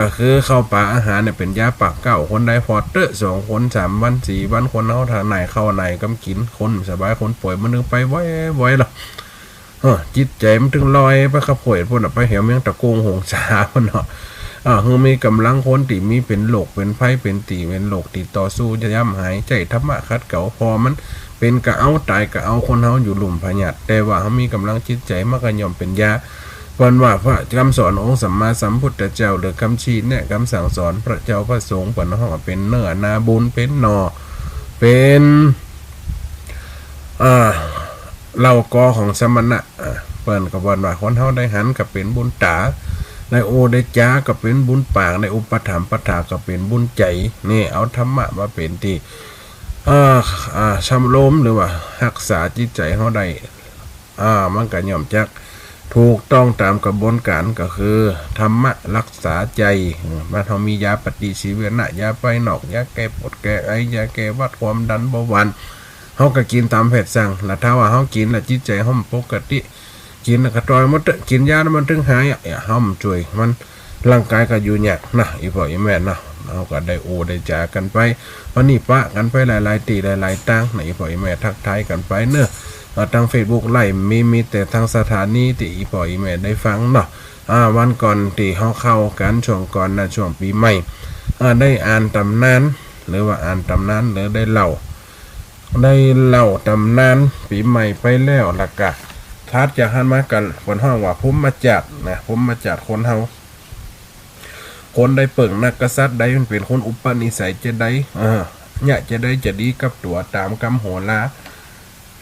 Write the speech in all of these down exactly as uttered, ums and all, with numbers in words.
ก็คือข้าวป๋าอาหารเนี่ยเป๋นยาปากเก๊า คนใดผ่อเต๊อะ สองคน สามวัน สี่วัน คนเฮาถ้าหน่ายข้าวหน่ายกำกิ๋น คนสบาย คนป่วยมันนึ่งไปไวๆ ล่ะ เออ จิตใจ๋มันตึงลอยไปกับป่วยปู๊นน่ะ ไปแหวเมืองตะโกงหงสาปู๊นเนาะ อ่า หื้อมีก๋ำลังคนตี้มีเป๋นโรคเป๋นภัย เป๋นตี้เป๋นโรคตี้ต่อสู้จะย่ำหาย ใจ๊ธรรมะขัดเกลา ผ่อมันเป๋นก็เอา ต๋ายก็เอา คนเฮาอยู่ลุ่มพยาธิ แต่ว่าเฮามีก๋ำลังจิตใจ๋มันก็ย่อมเป๋นยา เปิ้นว่าพระกำสอนองค์สัมมาสัมพุทธเจ้า หรือกำชี้แนะกำสั่งสอนพระเจ้าพระสงฆ์ เปิ้นฮ้องว่าเป๋นเนื้อนาบุญ เป๋นหน่อ เป๋น อ่า เหล้ากอของสมณะ อ่า เปิ้นก็บ่นว่าคนเฮาได้หันก็เป๋นบุญต๋า ได้อู้ได้จาก็เป๋นบุญปาก ได้อุปถัมภ์ปัฏฐาก็เป๋นบุญใจ๋ นี่เอาธรรมะมาเป๋นตี้ อ่า อ่า สำรวมหรือว่าฮักษาจิตใจ๋เฮาได้ อ่า มันก็ย่อมจักถูกต้องต๋ามกระบวนก๋าน ก็คือธรรมะรักษาใจ๋ อืม บ้านเฮามียาปฏิชีวนะ ยาภายนอก ยาแก้ปวดแก้ไอ ยาแก้หวัด ความดัน เบาหวาน เฮาก็กิ๋นต๋ามแพทย์สั่ง แล้วถ้าว่าเฮากิ๋นแล้วจิตใจ๋เฮาบ่ปกติ กิ๋นแล้วก็ต่อยหมดเต๊อะ กิ๋นยาแล้วมันตึงหายอะ เฮาบ่จ้วยมัน ร่างก๋ายก็อยู่ยากนะ อี่ป้ออี่แม่นะ เฮาก็ได้อู้ได้จ๋ากั๋นไป วันนี้ปะกั๋นไปหลายๆ ตี้หลายๆ ตางนะ อี่ป้ออี่แม่ทักทายกั๋นไปเนาะ อ่า ตางเฟซบุ๊กไลฟ์มี มีแต่ตางสถานีตี้อี่ป้ออี่แม่ได้ฟังเนาะ อ่า วันก่อนตี้เฮาเข้ากั๋น ช่วงก่อนนะ ช่วงปี๋ใหม่ อ่า ได้อ่านต๋ำนาน หรือว่าอ่านต๋ำนาน หรือได้เล่า ได้เล่าต๋ำนานปี๋ใหม่ไปแล้ว แล้วก็ถัดจากหั้นมาก็เปิ้นฮ้องว่าพรหมจารีนะ พรหมจารีคนเฮา คนใดเปิ้งนักกษัตริย์ใด มันเป๋นคนอุปนิสัยจะใด เออ เนี่ยจะใดจะดีกับตั๋วต๋ามกำโหรา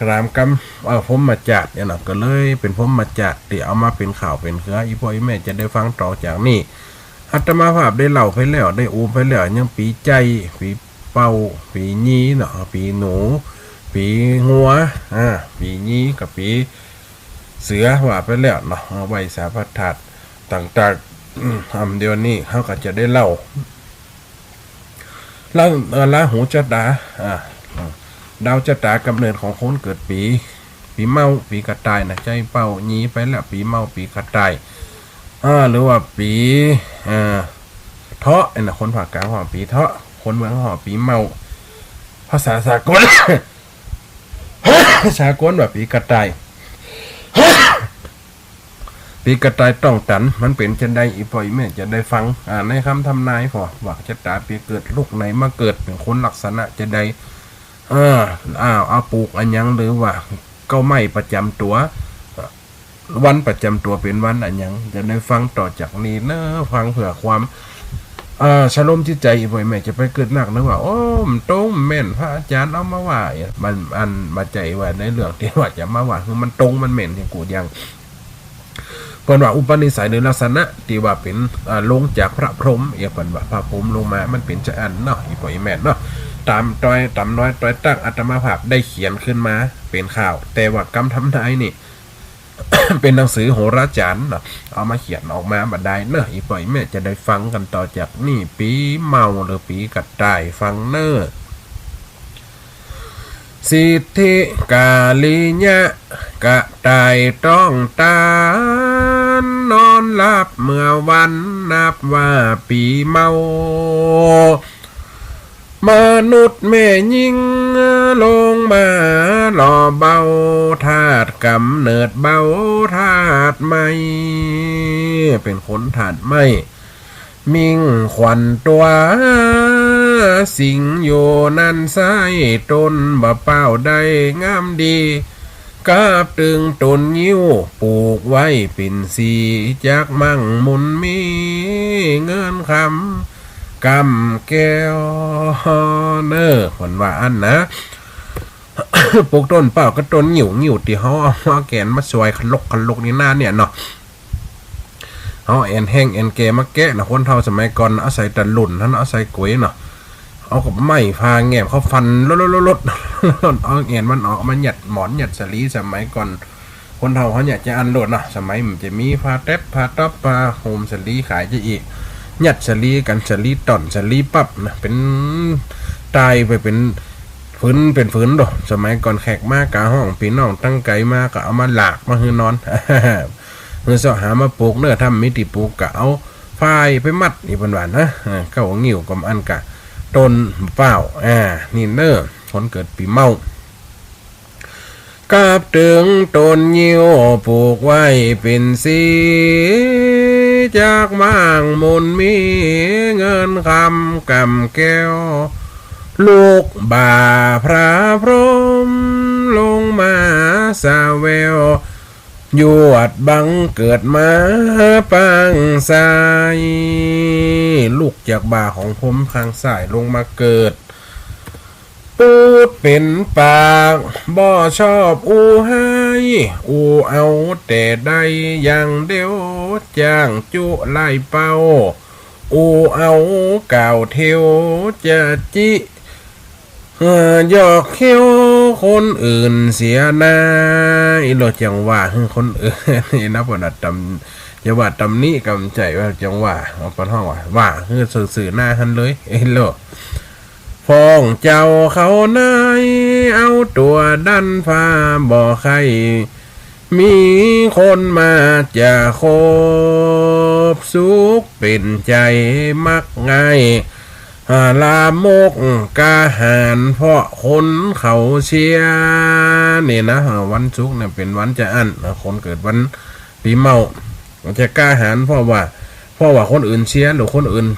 ต๋ามกำ เอ่อ พรหมจารีเนี่ยนะ ก็เลยเป๋นพรหมจารีตี้เอามาเป๋นข่าวเป๋นเหือ อี่ป้ออี่แม่จะได้ฟังต่อจากนี้ อาตมาภาพได้เล่าไปแล้ว ได้อู้ไปแล้ว ยังปี๋ใจ้ ปี๋เป่า ปี๋ยีเนาะ ปี๋หนู ปี๋งัว อ่า ปี๋ยีกับปี๋เสือว่าไปแล้วเนาะ เอาไหว้สาพระธาตุต่างๆ อืม อ่า เดี๋ยวนี้เฮาก็จะได้เล่า แล้ว เอ่อ ราหูชะตา อ่า อ่า ดาวชะตากำเนิดของคนเกิดปี๋ ปี๋เมา ปี๋กระต่ายนะ ใจ้เป่ายีไปแล้ว ปี๋เมา ปี๋กระต่าย อ่า หรือว่าปี๋ เอ่อ เถาะนะ คนภาคกลางฮ้องปี๋เถาะ คนเมืองฮ้องปี๋เมา ภาษาสากล สากลว่าปี๋กระต่าย ปี๋กระต่ายต้องตัน มันเป๋นจะใด อี่ป้ออี่แม่จะได้ฟัง อ่า ในคำทำนายพ่องว่าชะตาปี๋เกิดลูกไหนมาเกิดเป๋นคนลักษณะจะใด เออ อ้าว เอาปลูกอะหยัง หรือว่าเก๊าไม้ประจ๋ำตั๋ว วันประจ๋ำตั๋วเป๋นวันอะหยัง จะได้ฟังต่อจากนี้เนาะ ฟังเผื่อความ เอ่อ ชะลมจิตใจ๋ อี่ป้ออี่แม่จะไปกึ๊ดนักนึกว่า โอ้ มันตรงมันแม่น พระอาจ๋ารย์เอามาว่า มัน อัน บ่ใจ้ว่าในเรื่องตี้ว่าจะมาว่า คือมันตรงมันแม่นอย่างกู่อย่าง เปิ้นว่าอุปนิสัยหรือลักษณะตี้ว่าเป๋น อ่า ลงจากพระพรหม เอียะ เปิ้นว่าพระพรหมลงมา มันเป๋นจาอั้นเนาะ อี่ป้ออี่แม่เนาะ ต๋ามตอย ต๋ามน้อยตอยตั้ง อาตมาภาพได้เขียนขึ้นมาเป๋นข่าว แต่ว่ากำทำนายนี่ เป๋นหนังสือโหราจ๋ารย์เนาะ เอามาเขียนออกมาบ่ได้เนาะ อี่ป้ออี่แม่จะได้ฟังกั๋นต่อจากนี้ ปี๋เมาหรือปี๋กระต่าย ฟังเนาะ สิทธิกาลิยะ กระต่ายต้องตัน นอนหลับเมื่อวันนับว่าปี๋เมา มนุษย์แม่ญิงลงมาหล่อเบา ธาตุกำเนิดเบาธาตุไม้ เป๋นคนธาตุไม้ มิ่งขวัญตั๋ว สิงห์อยู่นั้นไส้ ตนบ่เป้าได้งามดี กับตึงต๋นงิ้ว ปลูกไว้เป๋นสี จักมั่งมูลมี เงินคำ กำแก้ว เนาะ เปิ้นว่าอั้นนะ ปลูกต๋นเป้ากับต๋นงิ้ว งิ้วตี้เฮาเอามาแก๋นมาซอยขลุกขลุกนี่นาเนี่ยเนาะ เฮาแอ่นแฮงแอ่นแก่มาแกะนะ คนเฒ่าสมัยก่อนอาศัยตะลุ่นหั้น อาศัยก๋วยเนาะ เอากับไม้ผ่าแหงมเข้าฟัน ลดๆๆๆ เอาแอ่นมันออกมาหยัดหมอนหยัดสะหลี สมัยก่อน คนเฒ่าเฮาเนี่ยจะอั้นโลดเนาะ สมัยมันจะมีผ้าแต๊บ ผ้าต๊อป ผ้าห่มสะหลีขายจะอี้ หยัดสะหลีกั๋น สะหลีต่อน สะหลีปั๊บนะ เป๋นต๋ายไปเป๋นผืนเป๋นผืนโด สมัยก่อนแขกมากาฮ้อง ปี้น้องตังไก๋มาก็เอามาหลากมาหื้อนอน หื้อเซาะหามาปลูกเนาะ ถ้าบ่มีตี้ปลูกก็เอา ฝ่ายไปมัด นี่เปิ้นว่านะ เออ เก้างิ้วก็อันกะ ต้นเป๊า อ่า นี่เน่อ คนเกิดปีเมา กับเถิงต้นงิ้วปลูกไว้เป๋นสี จากหมากมนมีเงินคำกำแก้ว ลูกบ่าพระพรหมลงมาสาแวว หยวดบังเกิดมาปางสาย ลูกจากบ่าของพรหมปางสายลงมาเกิด ปูดเป๋นปากบ่ชอบอู้ฮ้าย อู้เอาแต่ได้อย่างเดียว จ้างจุไล่เป้า อู้เอาก่าวเตียวจะจิ เอ่อ หยอกเย้าคนอื่นเสียหน้า อีโล จังว่าหื้อคนอื่น นี่นะ บ่น่าตำ จะว่าตำหนิกำใจ๋ว่าจังว่า เอาปะท้องว่า ว่าหื้อซื่อๆ หน้าหั้นเลย อีโล ฟ้องเจ้าเขานาย เอาตั๋วดันฟ้าบ่ใค่ มีคนมาจะคบ สุขเป๋นใจ๋มักง่าย อ่า ลามกกล้าหาญเพราะคนเขาเชียร์ นี่นะ อ่า วันศุกร์เนี่ยเป๋นวันจะอั้น อ่า คนเกิดวันปีเมา จะกล้าหาญเพราะว่า เพราะว่าคนอื่นเชียร์หรือคนอื่น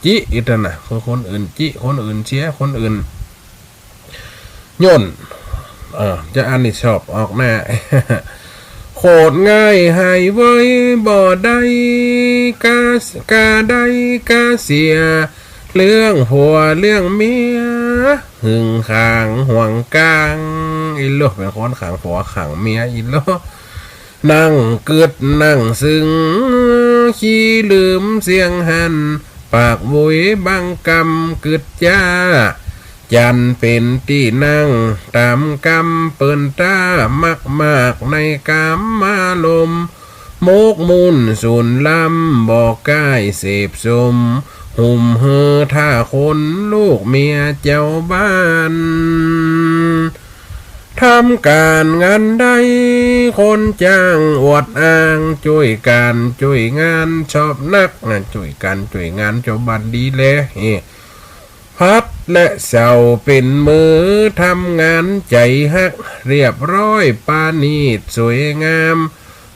จิ อิตนะ คือคนอื่นจิ คนอื่นเชียร์ คนอื่น ย่น เอ่อ จะอันนี้ชอบออกหน้า โคตรง่ายหายเว้ย บ่ได้กา กาได้กาเสีย เรื่องผัวเรื่องเมีย หึงขังหวงกัง อีโล เป๋นคนขังผัวขังเมีย อีโล นั่งกึ๊ดนั่งซึ่ง ขี้ลืมเสียงหัน ปากบุ๋ยบางกำกึ๊ดจ้า จันเป๋นตี้นั่งต๋ามกำ เปิ้นต้ามักมากในก๋ามารมณ์ หมกมุ่นสูนลำ บ่ก้ายเสพสม หุมหื้อถ้าคนลูกเมียเจ้าบ้าน ทำก๋านงานได้ คนจ้างอวดอ้าง จ้วยก๋านจ้วยงานชอบนัก อ่ะ จ้วยก๋านจ้วยงานเจ้าบ้านดีแล เอ้ พัดและเสาร์เป๋นมื้อ ทำงานใจ๋ฮัก เรียบร้อยปาณีตสวยงาม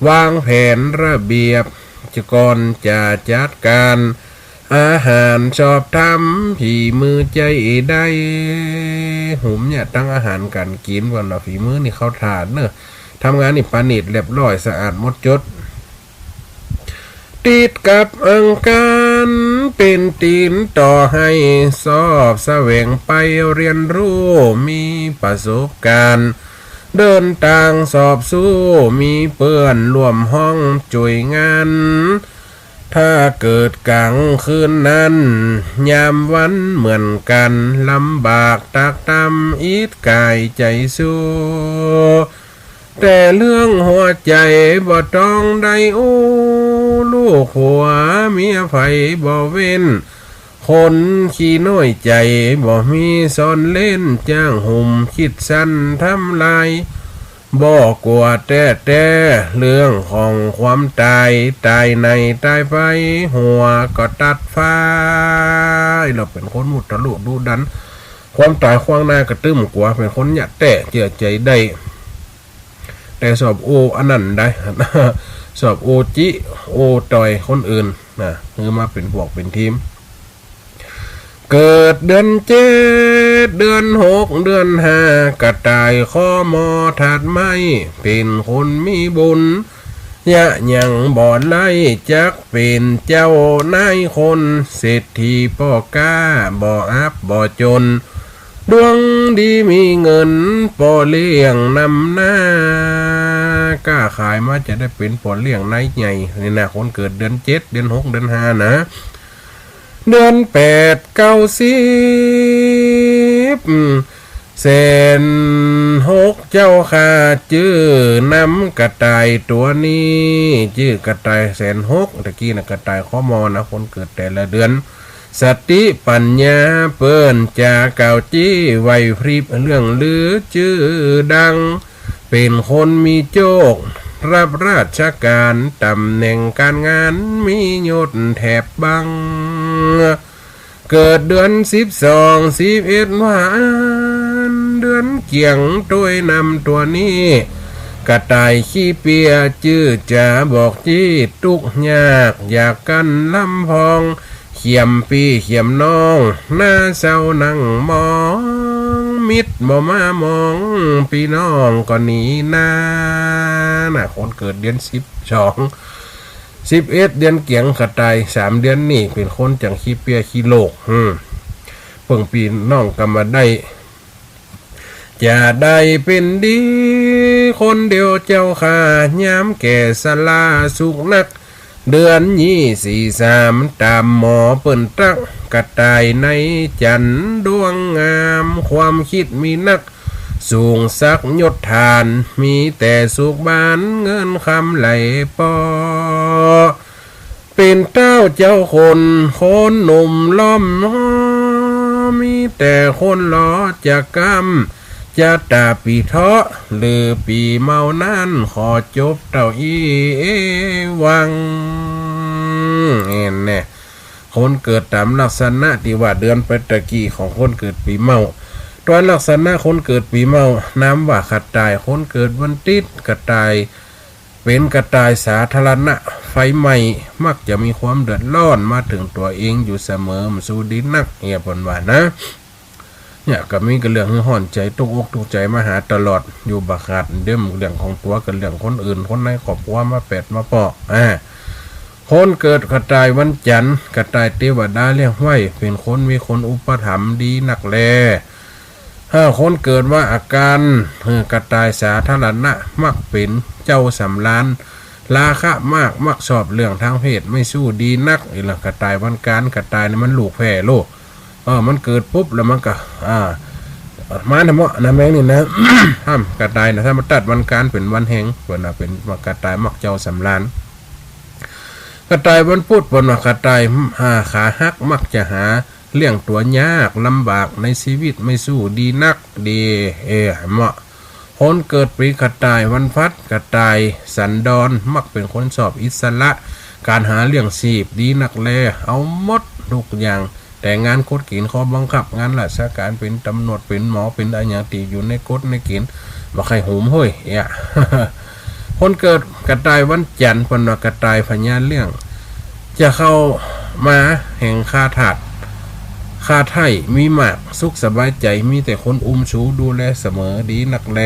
วางแผนระเบียบ ก่อนจะจัดก๋าน อาหารชอบทำ ฝีมือใจ๊ได้ หุมเนี่ยตั้งอาหารก๋านกิ๋นก่อนเนาะ ฝีมือนี่เข้าถ่าเน่อ ทำงานนี่ปาณีตเรียบร้อยสะอาดหมดจด ติดกับอังคารเป๋นตี๋นต่อให้ สอบแสวงไปเรียนรู้ มีประสบก๋ารณ์ เดินตางสอบสู้ มีเปื้อนร่วมห้องจ้วยงาน ถ้าเกิดก๋างคืนนั้น ยามวันเหมือนกั๋น ลำบากตากตำ อิดก๋ายใจ๋สู้ แต่เรื่องหัวใจ๋บ่ต้องได้อู้ ลูกผัวเมียใผบ่เว้น คนขี้น้อยใจ๋บ่มีซ่อนเล้น จ้างหุมคิดสั้นทำลาย บ่กั๋วแต๊ๆ เรื่องของความต๋าย ต๋ายในต๋ายไป หัวก็ตัดฟ้า เราเป๋นคนมุตะลุดุดัน ความต๋ายขว้างหน้าก็ตึ้มกั๋ว เป๋นคนเยียะแต๊ เจื้อใจ๋ได้ แต่สอบอู้อันนั้นได้ สอบอู้จิอู้ต่อยคนอื่นนะ หื้อมาเป๋นพวกเป๋นทีม เกิดเดือนเจ็ด เดือนหก เดือนห้า กระต่ายคอมอธาตุไม้ เป๋นคนมีบุญ ยะหยังบ่ไร้ จักเป๋นเจ้านายคน เศรษฐีป้อก๊า บ่อับบ่จน ดวงดีมีเงิน ป้อเลี้ยงนำหน้า ก๊าขายมาจะได้เป๋นป้อเลี้ยงนายใหญ่ นี่นะ คนเกิดเดือนเจ็ด เดือนหก เดือนห้านะ เดือนแปด เก้าสิบ แสนหกเจ้าข้า จื้อนำกระต่ายตั๋วนี้ จื้อกระต่ายแสนหก ตะกี้นะ กระต่ายคอมอนะ คนเกิดแต่ละเดือน สติปัญญาเปิ้นจ๋ากล่าวจี้ไหวพริบ เรื่องลือจื้อดัง เป๋นคนมีโจค รับราชก๋าน ต๋ำแหน่งก๋านงาน มียศแถบบัง เกิดเดือนสิบสอง สิบเอ็ดวัน เดือนเกี๋ยง ตวยนำตั๋วนี้ กระต่ายขี้เปีย จื้อจ๋าบอกจี๊ ตุ๊กข์ยาก อยากกั๋นลำพอง เขียมปี้เขียมน้อง หน้าเศร้านั่งมอง มิตรบ่มามอง ปี้น้องก็หนีหน้า น่ะ คนเกิดเดือนสิบสอง สิบเอ็ด เดือนเกี๋ยง กระต่ายสามเดือนนี้ เป๋นคนจั่งขี้เปียขี้โลก อืม เปิ้งปี้น้องก็บ่ได้ จะได้เป๋นดี คนเดียวเจ้าข้า ยามแก่ชราสุขนัก เดือนยี่สี่สาม ต๋ามหมอเปิ้นตั๊ก กระต่ายในจั๋นดวงงาม ความคิดมีนัก สูงศักดิ์ยศฐาน มีแต่สุขบ้าน เงินคำไหลปอ เป๋นเต้าเจ้าคน คนหนุ่มล้อม มีแต่คนหล่อจะกำ จะต๋าปี้เทาะ หรือปี้เมานั้น ขอจบเต้าอี้วัง เห็นแน่ คนเกิดต๋ามลักษณะตี้ว่าเดือนไปตะกี้ของคนเกิดปีเมา ตวยลักษณะคนเกิดปีเมา นามว่ากระต่าย คนเกิดวันติ๊ด กระต่าย เป๋นกระต่ายสาธารณะ ไฟไหม้ มักจะมีความเดือดร้อนมาเถิงตั๋วเองอยู่เสมอ บ่สู้ดีนัก เนี่ย เปิ้นว่านะ เนี่ย ก็มีก็เรื่องหื้อฮ้อนใจ๋ ตุ๊กอกตุ๊กใจ๋มาหาตลอด อยู่บ่ขาด เดี๋ยวเรื่องของตั๋วก็เรื่องคนอื่น คนในครอบครัวมาแปดมาปอก อ่า คนเกิดกระต่ายวันจั๋นทร์ กระต่ายเตวดาเลี้ยงไว้ เป๋นคนมีคนอุปถัมภ์ดีนักแล ถ้าคนเกิดวันอาคาร เออ กระต่ายสาธารณะ มักเป๋นเจ้าสำราญ ราคะมาก มักชอบเรื่องตางเพศ ไม่สู้ดีนัก อีหละ กระต่ายวันอังคาร กระต่ายนี่มันลูกแฝดลูก เออ มันเกิดปุ๊บแล้วมันก็ อ่า มาทำเมาะนะแม่งนี่นะ ห้ามกระต่ายนะ ถ้ามาตัดวันอังคารเป๋นวันแฮง เปิ้นว่าเป๋นกระต่ายมักเจ้าสำราญ กระต่ายวันพุธ เปิ้นว่ากระต่าย อ่า ขาหัก มักจะหาเลี้ยงตั๋วยาก ลำบากในชีวิต ไม่สู้ดีนัก ดี เออ เมาะ คนเกิดปีกระต่ายวันพลัส กระต่ายสันดร มักเป๋นคนชอบอิสระ ก๋านหาเลี้ยงชีพดีนักแล เอาหมดทุกอย่าง แต่งานคดเข็ญข้อบังคับ งานราชก๋าน เป๋นต๋ำรวจ เป๋นหมอ เป๋นอะหยังตี้อยู่ในกฎในเก๋ณฑ์ บ่ใค่หื้มเฮ้ย เอะ คนเกิดกระต่ายวันจั๋นทร์ เปิ้นว่ากระต่ายพญาเลี้ยง จะเข้ามาแห่งข้าทาส ข้าใถ้ มีมาก สุขสบายใจ๋ มีแต่คนอุ้มชูดูแลเสมอ ดีนักแล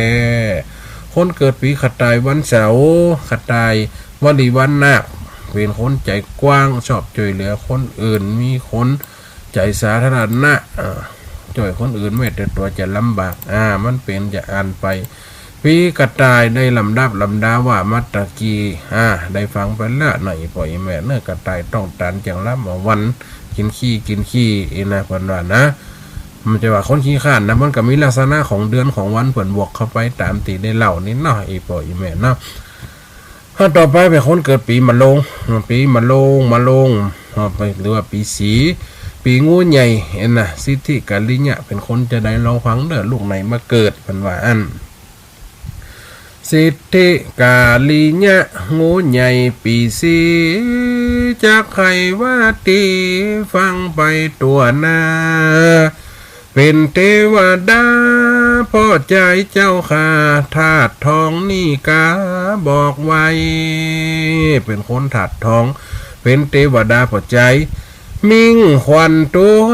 คนเกิดปีกระต่ายวันเสาร์ กระต่ายวลีวันนาค เป๋นคนใจ๋กว้าง ชอบจ้วยเหลือคนอื่น มีคนใจ๋สาธารณะ อ่า จ้วยคนอื่น แม้แต่ตั๋วจะลำบาก อ่า มันเป๋นจะอั้นไป ปีกระต่ายได้ลำดับลำดาว่ามาตะกี้ อ่า ได้ฟังไปแล้วเนาะ อี่ป้ออี่แม่เนาะ กระต่ายต้องตันจั่งลำ เอาวัน กิ๋นขี้กิ๋นขี้ อี้นะ เปิ้นว่านะ มันจะว่าคนขี้คร้านนะ มันก็มีลักษณะของเดือนของวันเปิ้นบวกเข้าไปต๋ามตี้ได้เล่านี่เนาะ อี่ป้ออี่แม่เนาะ อ่า ต่อไปเป๋นคนเกิดปีมะโรง ปีมะโรง มะโรง อ่า ไป หรือว่าปีสี ปีงูใหญ่ เอ็นนะ สิทธิกาลิยะ เป๋นคนจะใดลองฟังเด้อ ลูกไหนมาเกิด เปิ้นว่าอั้น สิทธิกาลิยะ งูใหญ่ปีสี จักใค่ว่าตี้ ฟังไปตั๋วหน้า เป๋นเตวดา ป้อจายเจ้าข้า ธาตุทองนี่กาบอกไว้ เป๋นคนธาตุทอง เป๋นเตวดาป้อจาย มิ่งขวัญตั๋ว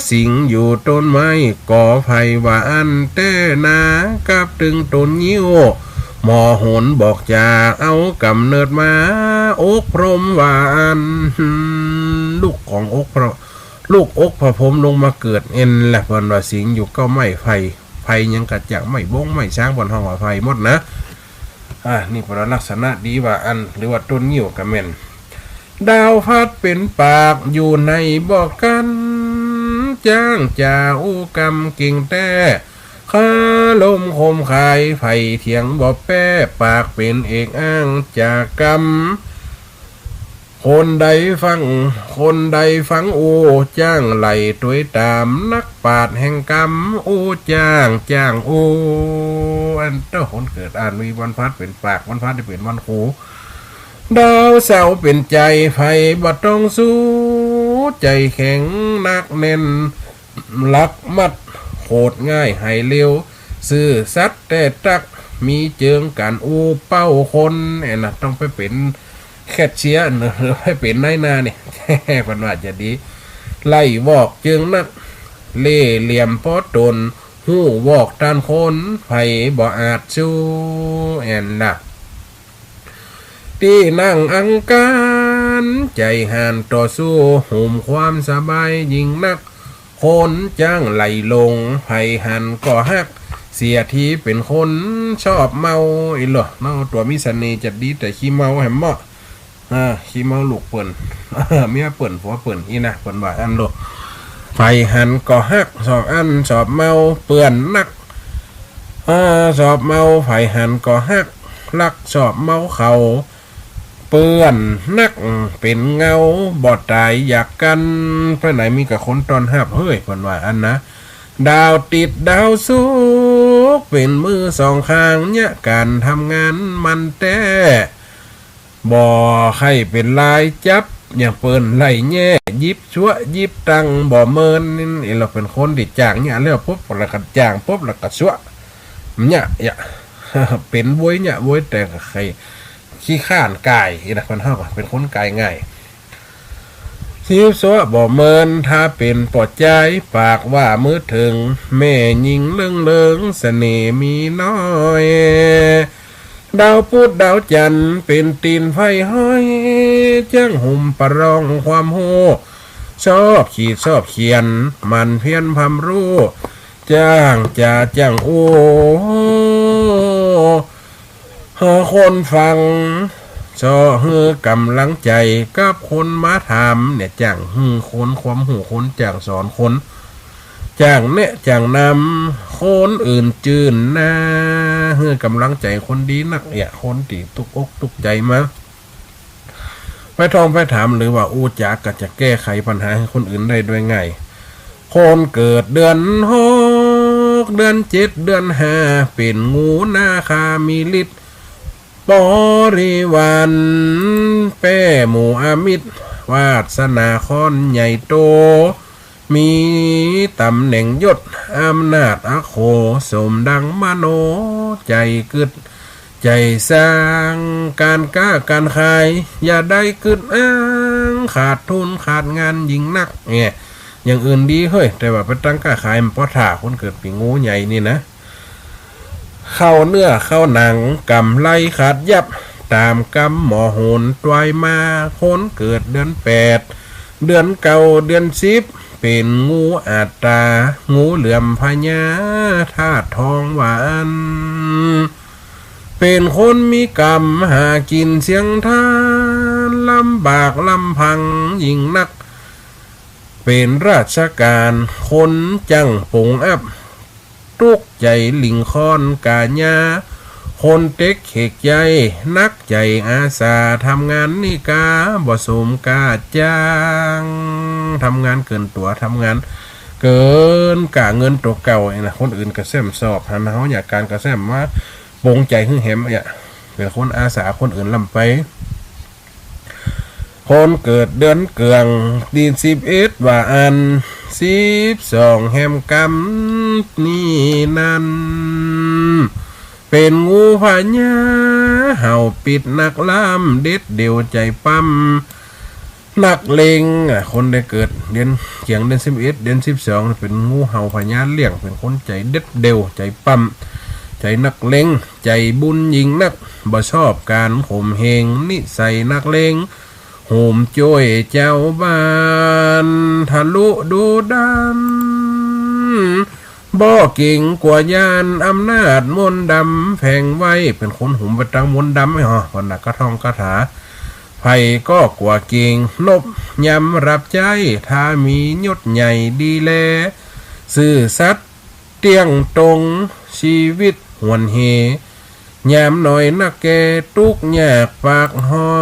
สิงอยู่ต้นไม้กอไผ่ว่าอั้นแต๊นา กับตึงต้นงิ้ว หมอโหนบอกจา เอาก๋ำเนิดมา อกพรหมว่าอั้น ลูกของอกพระ ลูกอกพระพรหมลงมาเกิดเอ็นแหละ เปิ้นว่าสิงอยู่เก๊าไม้ไผ่ ไผ่หยังก็จัก ไม้บงไม้ซาง เปิ้นฮ้องว่าไผ่หมดนะ อ่า นี่เปิ้นว่าลักษณะดีว่าอั้น หรือว่าต้นงิ้วก็แม่น ดาวพัดเป๋นปากอยู่ในบ่อกั้น จ้างจ๋าอู้กำเก่งแต๊ คาลมคมคาย ใผเถียงบ่แป๊ ปากเป๋นเอกอ้างจ๋ากำ คนใดฟัง คนใดฟังอู้ จ้างไหล่ตวยต๋าม นักปราชญ์แห่งกำอู้ จ้าง จ้างอู้ อันเต้า คนเกิดอันมีวันพฤหัสเป๋นปาก วันพฤหัสตี้เป๋นวันครู ดาวเสาร์เป๋นใจ๋ ใผบ่ต้องสู้ ใจ๋แข็งหนักแน่น ลักมัดโขดง่ายหายเร็ว ซื่อสัตย์แต๊ตั๊ก มีเจิงก๋านอู้เป้าคน แอนนะ ต้องไปเป๋นแคชเชียร์เนอะ หรือไปเป๋นนายหน้านี่ เปิ้นว่าจะดี ไล่วอกเจิงนัก เล่ห์เหลี่ยมปอต๋น ฮู้วอกต้านคน ใผบ่อาจสู้ แอนนะ ตี้นั่งอังคาร ใจ๋ห่านต่อสู้ หุมความสบายยิ่งนัก คนจ้างไหล่ลง ใผหันก็ฮัก เสียทีเป๋นคนชอบเมา อีหลอ เมาตั๋วมีเสน่ห์ จะดีแต่ขี้เมาแหมเมาะ อ่า ขี้เมาลูกเปิ้น เมียเปิ้น ผัวเปิ้น อี้นะ เปิ้นว่าอั้นโลด ใผหันก็ฮัก ชอบอั้นชอบเมา เปื้อนนัก อ่า ชอบเมา ใผหันก็ฮัก ลักชอบเมาเขา เปื้อนนัก เป๋นเงา บ่ต๋ายอยากกั๋น ไปไหนมีก้าคนต้อนฮับ เฮ้ย เปิ้นว่าอั้นนะ ดาวติ๊ดดาวสุกร์ เป๋นมือสองข้าง เยียะก๋านทำงานมันแต๊ บ่ใค่เป๋นลายจับ อย่างเปิ้นไล่แย่ หยิบจั๊วหยิบตังค์ บ่เมิน อี้หลอ เป๋นคนตี้จ้างเยียะแล้วปุ๊บ แล้วก็จ้างปุ๊บ แล้วก็จั๊ว เยียะ เยียะ เป๋นโว้ยเยียะโว้ย แต่ก็ใค่ขี้คร้านก่าย อี้นะ คนเฮาก็เป๋นคนก่ายง่าย สิบจั๊วบ่เมิน ถ้าเป๋นป้อจาย ปากว่ามือเถิง แม่ญิงเลิงเลิง เสน่ห์มีน้อย ดาวปุธดาวจันทร์ เป๋นตี๋นไฟห้อย จ้างหุมประลองความฮู้ ชอบขีดชอบเขียน หมั่นเพียรพร่ำรู้ จ้างจ๋าจ้างอู้ หาคนฟัง เซาะหื้อก๋ำลังใจ๋ กับคนมาถาม เนี่ย จ้างหื้อคนความฮู้ คนจ้างสอนคน จ้างแนะจ้างนำ คนอื่นจื้นหน้า หื้อก๋ำลังใจ๋คนดีนัก เนี่ย คนตี้ตุ๊กอกตุ๊กใจ๋มา ไปท่องไปถาม หรือว่าอู้จ๋า ก็จะแก้ไขปัญหาหื้อคนอื่นได้โดยง่าย คนเกิดเดือนหก เดือนเจ็ด เดือนห้า เป๋นงูนาคา มีฤทธิ์บริวาร แป้หมู่อมิตร วาสนาค่อนใหญ่โต มีต๋ำแหน่งยศ อำนาจอโข สมดังมโน ใจ๋กึ๊ดใจ๋สร้าง ก๋านก๊าก๋านขาย อย่าได้กึ๊ดอ้าง ขาดทุนขาดงานยิ่งนัก เนี่ย อย่างอื่นดีเฮ้ย แต่ว่าไปตั้งก๊าขายมันป้อถ่า คนเกิดปี๋งูใหญ่นี่นะ เข้าเนื้อเข้าหนัง ก๋ำไรขาดยับ ต๋ามกำหมอโหรตวายมา คนเกิดเดือนแปด เดือนเก้า เดือนสิบ เป๋นงูอัตตา งูเหลือมพญา ธาตุทองหวาน เป๋นคนมีกรรม หากิ๋นเสี้ยงทาน ลำบากลำพังยิ่งนัก เป๋นราชก๋าน คนจ้างปงอับ ตุ๊กใจ๋หลิ้งค่อนก๋าญา คนเต็กเขกใจ๋ นักใจ๋อาสา ทำงานนี่กา บ่สมก้าจ้าง ทำงานเกินตั๋ว ทำงานเกินก้าเงินตั๋วเก่า อี้นะ คนอื่นก็แซ่มสอบ หันเฮาอยากก๋านก็แซ่มมาปงใจ๋หื้อแหม เนี่ย เป๋นคนอาสาคนอื่นล้ำไป คนเกิดเดือนเกื่อง ตี๋นสิบเอ็ดว่าอั้น สิบสองแหมกำนี่นั้น เป๋นงูพญา เห่าปิดนักล่ำ เด็ดเดี่ยวใจ๋ปั๊ม นักเลง อ่ะ คนได้เกิดเดือนเกื่อง เดือนสิบเอ็ด เดือนสิบสอง เป๋นงูเห่าพญาเลี้ยง เป๋นคนใจ๋เด็ดเดี่ยว ใจ๋ปั๊ม ใจ๋นักเลง ใจ๋บุญยิ่งนัก บ่ชอบก๋านข่มเหง นิสัยนักเลง โหมจ้วยจาวบ้าน ทะลุดุดัน บ่เก๋งกั๋วย้าน อำนาจมนต์ดำแฝงไว้ เป๋นคนโหมไปตางมนต์ดำไว้ห่อ เปิ้นน่ะ กระท่องคาถา ใผก็กั๋วเก๋ง นบยำรับใจ๊ ถ้ามียศใหญ่ดีแล ซื่อสัตย์เตี้ยงตรง ชีวิตหวนเห ยามน้อยนักแก่ ตุ๊กยากปากฮ้อ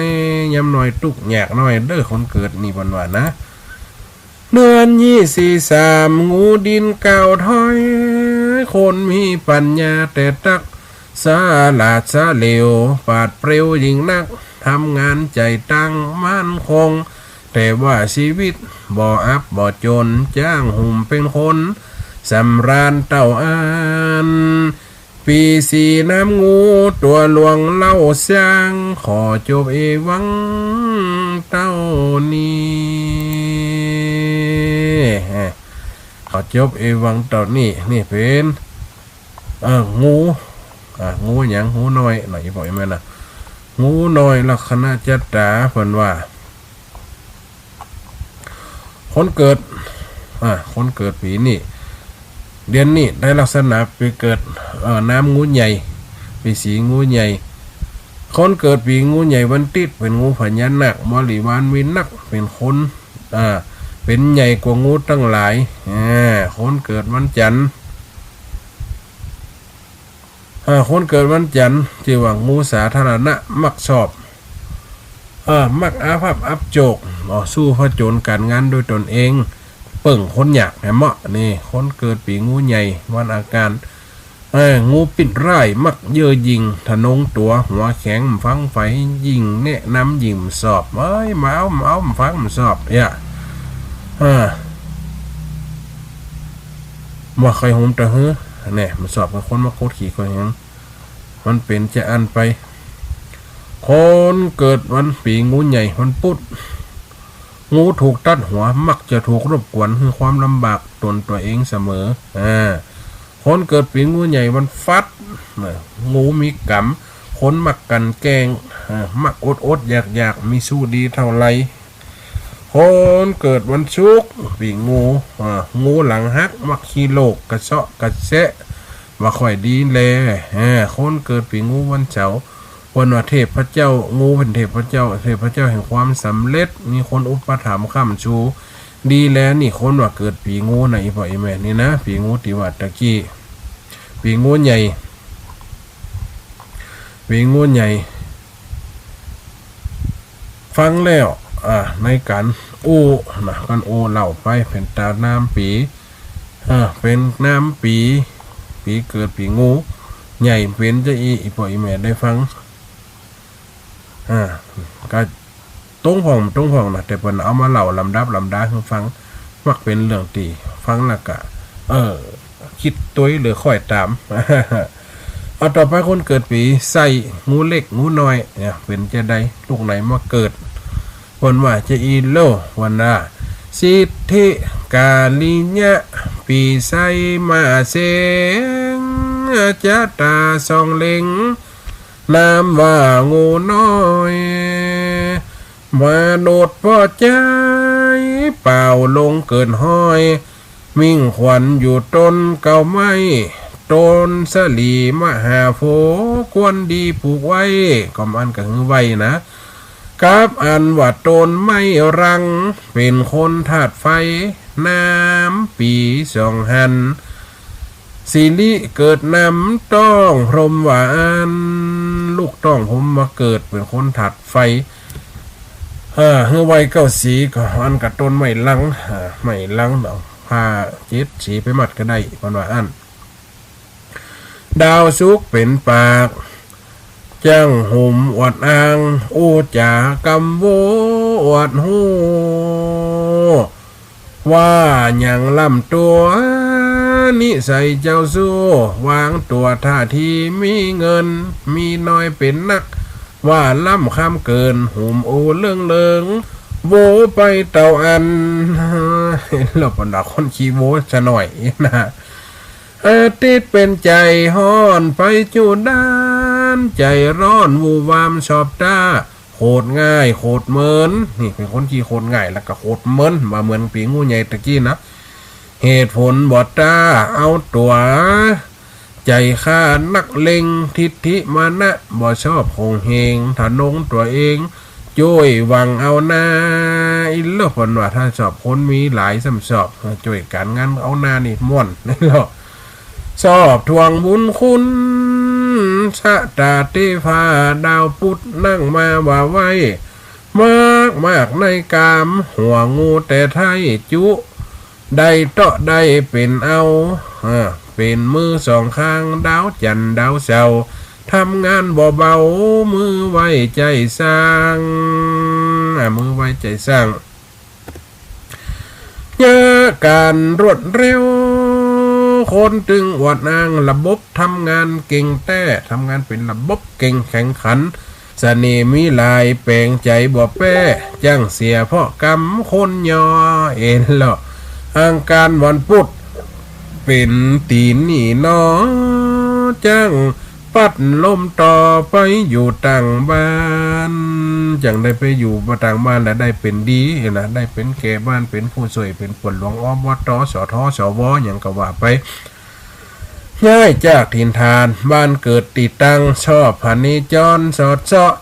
ย ยามน้อยตุ๊กข์ยากน้อยเด้อคนเกิดนี่เปิ้นว่านะ เดือนยี่สิบสาม งูดินก้าวถอย คนมีปัญญาแต่ตั๊ก สลาดสะเหลว ปราดเปรียวยิ่งนัก ทำงานใจ๋ตั้งมั่นคง แต่ว่าชีวิตบ่อับบ่จ๋น จ้างหุ่มเป๋นคน สำราญเต้าอั้น ปี๋สีน้ำงู ตั๋วหลวงเล่าซาง ขอจบเอวังเต้านี้ ขอจบเอวังเต้านี้ นี่เป๋น เออ งู อ่า งูหยัง งูน้อย หน่อยบอกอีกแม่นนะ งูน้อยลักขณะจะต๋า เปิ้นว่า คนเกิด อ่า คนเกิดปี๋นี้ เดือนนี้ได้ลักษณะปี๋เกิด เอ่อ น้ำงูใหญ่ ปี๋สีงูใหญ่ คนเกิดปี๋งูใหญ่วันติ๊ด เป๋นงูพญานาค บริวารมีนัก เป๋นคน อ่า เป๋นใหญ่กว่างูตังหลาย อ่า คนเกิดวันจันทร์ อ่า คนเกิดวันจันทร์ จื้อว่างูสาธารณะ มักชอบ เออ มักอาภัพอับโจก อ๋อ สู้ผจญก๋านงานด้วยตนเอง เปิ้งคนยากแหมเมาะ นี่ คนเกิดปี๋งูใหญ่ วันอังคาร เออ งูปิ้นร้าย มักเย่อหยิ่ง ทะนงตั๋ว หัวแข็ง ฟังใฝ่ ยิ่งแนะนำ ยิ่งสอบ เอ้ย บ่เอา บ่เอา บ่ฟัง บ่สอบ เอี้ย เออ บ่ใค่หุมตะหื้อ แน่ บ่สอบกับคนมาโคตรขี้โคตรแหง มันเป๋นจาอั้นไป คนเกิดวันปี๋งูใหญ่ วันปุ๊ด งูถูกตัดหัว มักจะถูกรบกวน หื้อความลำบากต๋นตั๋วเองเสมอ อ่า คนเกิดปี๋งูใหญ่ วันฟัด เออ งูมีก๋รรม คนมักกลั่นแกล้ง เออ มักอดอดอยากอยาก มีสู้ดีเต้าใด คนเกิดวันศุกร์ ปี๋งู อ่า งูหลังหัก มักขี้โลก กระเซาะกระแซะ บ่ค่อยดีแล อ่า คนเกิดปี๋งูวันเสาร์ เปิ้นว่าเทพเจ้า งูเป๋นเทพเจ้า เทพเจ้าแห่งความสำเร็จ มีคนอุปถัมภ์ค้ำชู ดีแล นี่คนว่าเกิดปี๋งูนะ อี่ป้ออี่แม่ นี่นะ ปี๋งูตี้ว่าตะกี้ ปี๋งูใหญ่ ปี๋งูใหญ่ ฟังแล้ว อ่า ในก๋านอู้นะ ก๋านอู้เล่าไป เป๋นต๋าน้ำปี๋ เออ เป๋นน้ำปี๋ ปี๋เกิดปี๋งูใหญ่เป๋นจาอี้ อี่ป้ออี่แม่ได้ฟัง อ่า ก็ตรงพ่อง ตรงพ่องนะ แต่เปิ้นเอามาเล่าลำดับลำดาหื้อฟัง มักเป๋นเรื่องตี้ฟังแล้วก็ เออ กึ๊ดตวยหรือค่อยต๋าม เอาต่อไปคนเกิดปี๋ไส้ งูเล็ก งูน้อย เนี่ย เป๋นจาใด ลูกไหนมาเกิด เปิ้นว่าจาอี้โล เปิ้นว่า สิทธิกาลิยะ ปี๋ไส้มาเสง จะต๋าส่องเล็ง นามว่างูน้อย มาโนดป้อใจ๋ เป่าลงเกิ๋นฮ้อย มิ่งขวัญอยู่ต้นเก๊าไม้ ต้นสะหลีมหาโพธิ์ ควรดีปลูกไว้ ก็มันก็คือไว้นะ กับอันว่าต้นไม้รัง เป๋นคนธาตุไฟ น้ำปี๋ส่องหัน สิริเกิดนำต๊องพรหมว่าอั้น ลูกต๊องพรหมมาเกิดเป๋นคนธาตุไฟ เออ หื้อไว้เก้าสีก็อันกับต้นไม้รัง เออ ไม้รังเนาะ ผ้าเจ็ดสีไปมัดก็ได้ เปิ้นว่าอั้น ดาวศุกร์เป๋นปาก จั้งหุมอวดอ้าง อู้จ๋ากำโว้อวดฮู้ ว่าหยังล้ำตั๋ว นิสัยเจ้าชู้ วางตั๋วท่าทีมีเงิน มีน้อยเป๋นนัก ว่าล้ำคำเกิ๋น หุมอู้เลิ่งเลิง โว้ไปเต้าอั้น แล้วบรรดาคนขี้โว้ซะหน่อยนะ อาทิตย์เป๋นใจ๋ฮ้อน ไฟจุดาน ใจ๋ฮ้อน วู่วามชอบต๋า โขดง่าย โขดเมิน นี่เป๋นคนขี้โขดง่าย แล้วก็โขดเมิน บ่เหมือนปี๋งูใหญ่ตะกี้นะ เหตุผลบ่ต๋า เอาตั๋ว ใจ๋ข้านักเล็ง ทิฐิมานะ บ่ชอบโหงเหง ทะนงตั๋วเอง จ้วยหวังเอาหน้า อี้โล เปิ้นว่าถ้าชอบคนมีหลายซ้ำชอบ จ้วยก๋านงานเอาหน้านี่ม่วน อี้โล ชอบถ่วงบุญคุณ ชะตาเต๊ฟ้าดาวปุธนั่งมาว่าไว้ มากมากในกาม หัวงูแต่ไท้จุ ได้เตาะได้เป๋นเอา อ่า เป๋นมือสองข้าง ดาวจันทร์ดาวเสาร์ ทำงานบ่เบา มือไวใจ๋สร้าง อ่า มือไวใจ๋สร้าง เยียะก๋านรวดเร็ว คนตึงอวดอ้าง ระบบทำงานเก่งแต๊ ทำงานเป๋นระบบ เก่งแข็งขัน เสน่ห์มีหลาย แป๋งใจ๋บ่แป๊ จั้งเสียเพราะกำ คนย่อเอ็นเลาะ อังคารวันพุธ เป๋นตี๋นนี่หนอ จั้ง ปัดลมต่อไปอยู่ต่างบ้าน จั้งได้ไปอยู่ต่างบ้านแล้วได้เป๋นดีนะ ได้เป๋นแก่บ้าน เป๋นผู้ช่วย เป๋นปวดหลวง อบต สท สว หยังก็ว่าไป ย้ายจากถิ่นฐาน บ้านเกิดตี้ตั้ง ชอบพเนจรสอดเซาะ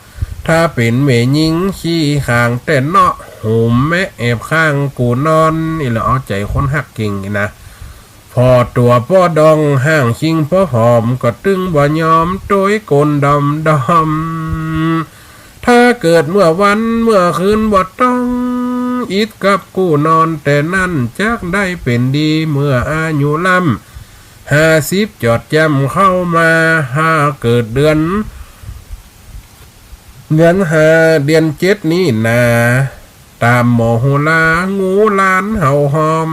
ถ้าเป๋นแม่ญิงขี้ขลาดแต๊เนาะ หุมแมะแอบข้างกู่นอน นี่แหละ เอาใจ๋คนฮักเก่งนี่นะ ผ่อตั๋วป้อดอง ห่างชิงป้อผอม ก็ตึงบ่ยอม โตยโกนดำดำ ถ้าเกิดเมื่อวันเมื่อคืนบ่ต้อง อิดกับกู้นอนแต่นั้น จักได้เป๋นดี เมื่ออายุล้ำห้าสิบ จอดจ้ำเข้ามา ถ้าเกิดเดือน เดือนห้า เดือนเจ็ดนี่นา ต๋ามหมอโหรา งูหลานเห่าหอน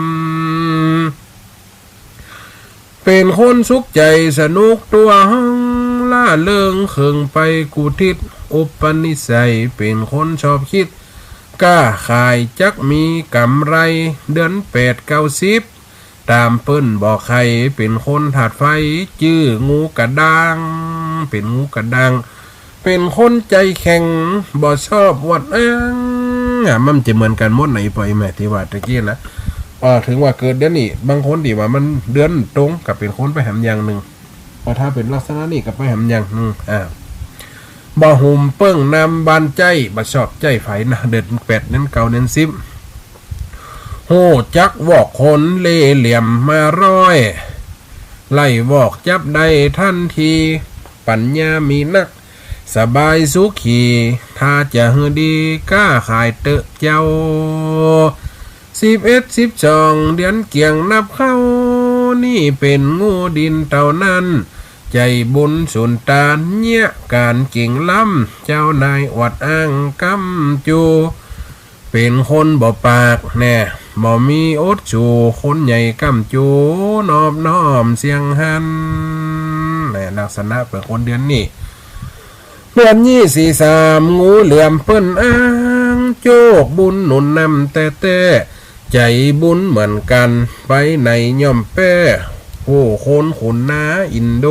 เป๋นคนสุขใจ๋สนุกตั๋วห้อง ร่าเริงเคิงไปกู้ทิศ อุปนิสัยเป๋นคนชอบคิด ก้าขายจักมีก๋ำไร เดือนแปด เก้า สิบ ต๋ามเปิ้นบอกใค่ เป๋นคนธาตุไฟ จื้องูกระด้าง เป๋นงูกระด้าง เป๋นคนใจ๋แข็ง บ่ชอบอวดอ้าง อ่ะ มันจะเหมือนกั๋นหมดในปอยแม่ตี้ว่าตะกี้นะ อ่า เถิงว่าเกิดเดือนนี้ บางคนตี้ว่ามันเดือนตรง ก็เป๋นคนไปแหมอย่างนึ่ง อ่า ถ้าเป๋นลักษณะนี้ก็ไปแหมอย่างนึ่ง อ่า บ่หุมเปิ้งนำบ้านใจ๊ บ่ชอบใจ๊ใผนะ เดือนแปด เดือนเก้า เดือนสิบ ฮู้จักวอกคน เล่ห์เหลี่ยมมาร้อย ไล่วอกจับได้ทันที ปัญญามีนัก สบายสุขี ถ้าจะหื้อดี ก้าขายเต๊อะเจ้า สิบเอ็ด สิบสอง เดือนเกี่ยงนับเข้า นี่เป๋นงูดินเต้านั้น ใจ๋บุญสุนตาน เยียะก๋านเก่งล้ำ เจ้านายอวดอ้างกำจู เป๋นคนบ่ปากแน่ บ่มีอดสู คนใหญ่กำจู นอบน้อมเสียงหัน แน่ ลักษณะเป๋นคนเดือนนี้ เดือนยี่สี่สาม งูเหลือมเปิ้นอ้าง โจคบุญหนุนนำแต๊ๆ ใจ๋บุญเหมือนกั๋น ไปไหนย่อมแป๊ ผู้คนขุนนาอินโด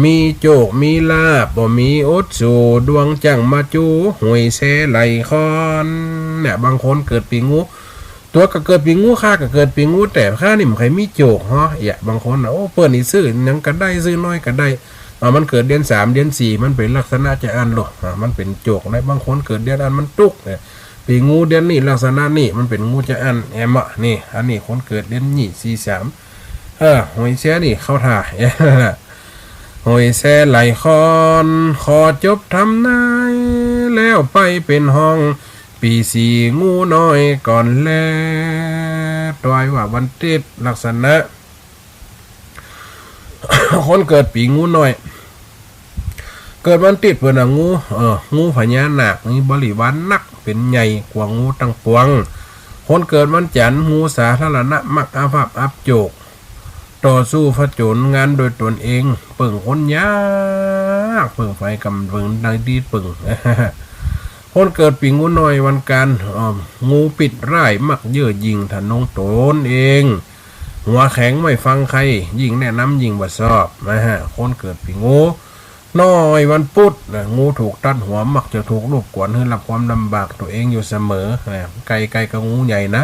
มีโจคมีลาภ บ่มีอดสู ดวงจั้งมาจู หวยแซไหลคอน เนี่ย บางคนเกิดปี๋งู ตั๋วก็เกิดปี๋งู ข้าก็เกิดปี๋งู แต่ข้านี่บ่ใค่มีโจคฮอ เยียะ บางคนนะ โอ้ เปิ้นนี่ซื้อหยังก็ได้ ซื้อน้อยก็ได้ อ่า มันเกิดเดือนสาม เดือนสี่ มันเป๋นลักษณะจะอั้นโลด อ่า มันเป๋นโจคนะ บางคนเกิดเดือนอั้นมันตุ๊กเนี่ย ปี๋งูเดือนนี้ลักษณะนี้มันเป๋นงูจะอั้น แอมะ นี่ อันนี้คนเกิดเดือนยี่สี่สาม เออ หวยแซนี่เข้าท่า หวยแซไหลคอน ขอจบทำนาย แล้วไปเป๋นห้อง ปี๋สี่ งูน้อยก่อนแล ตวยว่าวันติ๊ด ลักษณะ คนเกิดปี๋งูน้อย เกิดวันติ๊ดเปิ้นว่างู เออ งูพญานาค มีบริวารนัก เป๋นใหญ่กว่างูตังปวง คนเกิดวันจั๋นทร์ งูสาธารณะ มักอับลาภอับโจค ต่อสู้ผจญงานโดยต๋นเอง เปิ้งคนยาก เปิ้งใผก็บ่เปิ้งได้ดีเปิ้ง คนเกิดปี๋งูน้อยวันก๋าน เอ่อ งูปิดร้าย มักเย่อหยิ่งทะนงต๋นเอง หัวแข็งไม่ฟังใคร ยิ่งแนะนำยิ่งบ่ชอบนะฮะ คนเกิดปี๋งูน้อยวันปุ๊ดนะ งูถูกตัดหัว มักจะถูกรบกวน หื้อรับความลำบากตั๋วเองอยู่เสมอนะ ใก้ๆ กับงูใหญ่นะ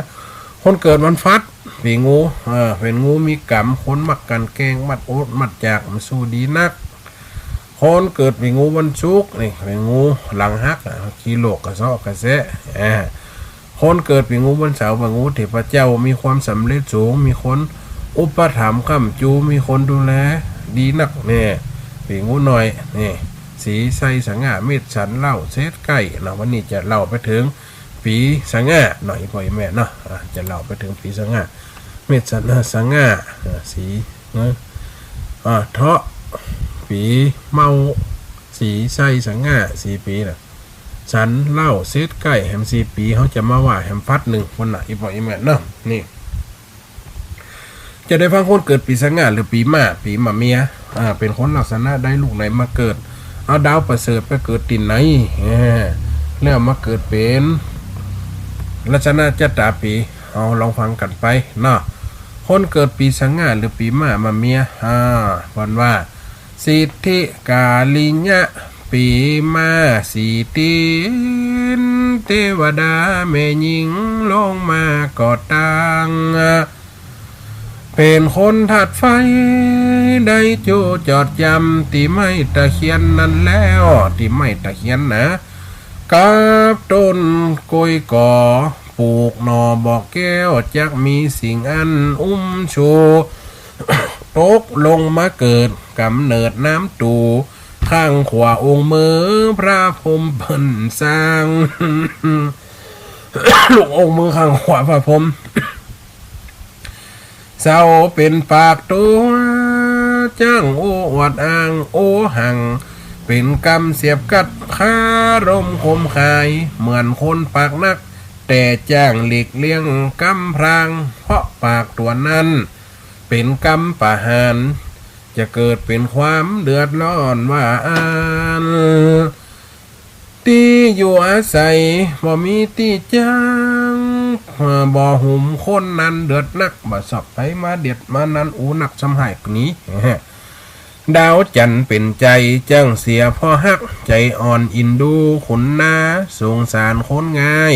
คนเกิดวันฟัด ปี๋งู เออ เป๋นงูมีก๋รรม คนมักกลั่นแกล้ง มัดอดมัดจาก บ่สู้ดีนัก คนเกิดปี๋งูวันศุกร์นี่ เป๋นงูหลังหักอะ ขี้โลกกระเซาะกระแซะ อ่า คนเกิดปี๋งูวันเสาร์ เป๋นงูเทพเจ้า มีความสำเร็จสูง มีคนอุปถัมภ์ค้ำจู มีคนดูแลดีนักแน่ ปีงูน้อย นี่ สีใสสง่า มิตรสันเล่าเศษใก้เนาะ วันนี้จะเล่าไปเถิงปีสง่าเนาะ อี่ป้ออี่แม่เนาะ อ่า จะเล่าไปเถิงปีสง่า มิตรสันสง่า อ่า สี เนาะ อ่า เถาะ ปีเมา สีใสสง่า สี่ปี๋น่ะ สันเล่าเศษใก้ แหมสี่ปี๋ เฮาจะมาว่าแหมฟัดนึ่ง คนน่ะ อี่ป้ออี่แม่เนาะ นี่ จะได้ฟังคนเกิดปีสง่า หรือปีม้า ปีมะเมีย อ่า เป๋นคนลักษณะใด ลูกไหนมาเกิด เอาดาวประเสริฐไปเกิดตี้ไหน เออ แล้วมาเกิดเป๋นลักษณะจะต๋าปี๋ เอาลองฟังกั๋นไปเนาะ คนเกิดปีสง่า หรือปีม้ามะเมีย อ่า เปิ้นว่า สิทธิกาลิยะ ปี๋ม้าสี่ตี๋น เตวดาแม่ญิงลงมาก่อตั้ง เป๋นคนธาตุไฟ ได้จูจอดยำตี้ไม้ตะเคียนนั้นแล้ว ตี้ไม้ตะเคียนนะ กับต้นกล้วยก่อ ปลูกหน่อบ่อแก้ว จักมีสิ่งอันอุ้มชู ตกลงมาเกิด ก๋ำเนิดน้ำตู๋ ข้างขวาองค์มือพระพรหมเปิ้นสร้าง ลูกองค์มือข้างขวาพระพรหม เสาเป๋นปากตั๋ว จ้างโอ้อวดอ้างโอ้หัง เป๋นกำเสียบกัด คารมคมคาย เหมือนคนปากนัก แต่จ้างหลีกเลี่ยงกำพราง เพราะปากตั๋วนั้น เป๋นกำประหาร จะเกิดเป๋นความเดือดร้อนว่าอั้น ตี้อยู่อาศัยบ่มีตี้จั้ง บ่หุมคนนั้นเดือดนัก บ่ชอบใผมาเดียดมานั้น อู้ นักซ้ำฮ้ายกว่านี้ ดาวจันทร์เป๋นใจ๋ จั้งเสียเพราะฮัก ใจ๋อ่อนอินดูขุนนา สงสารคนง่าย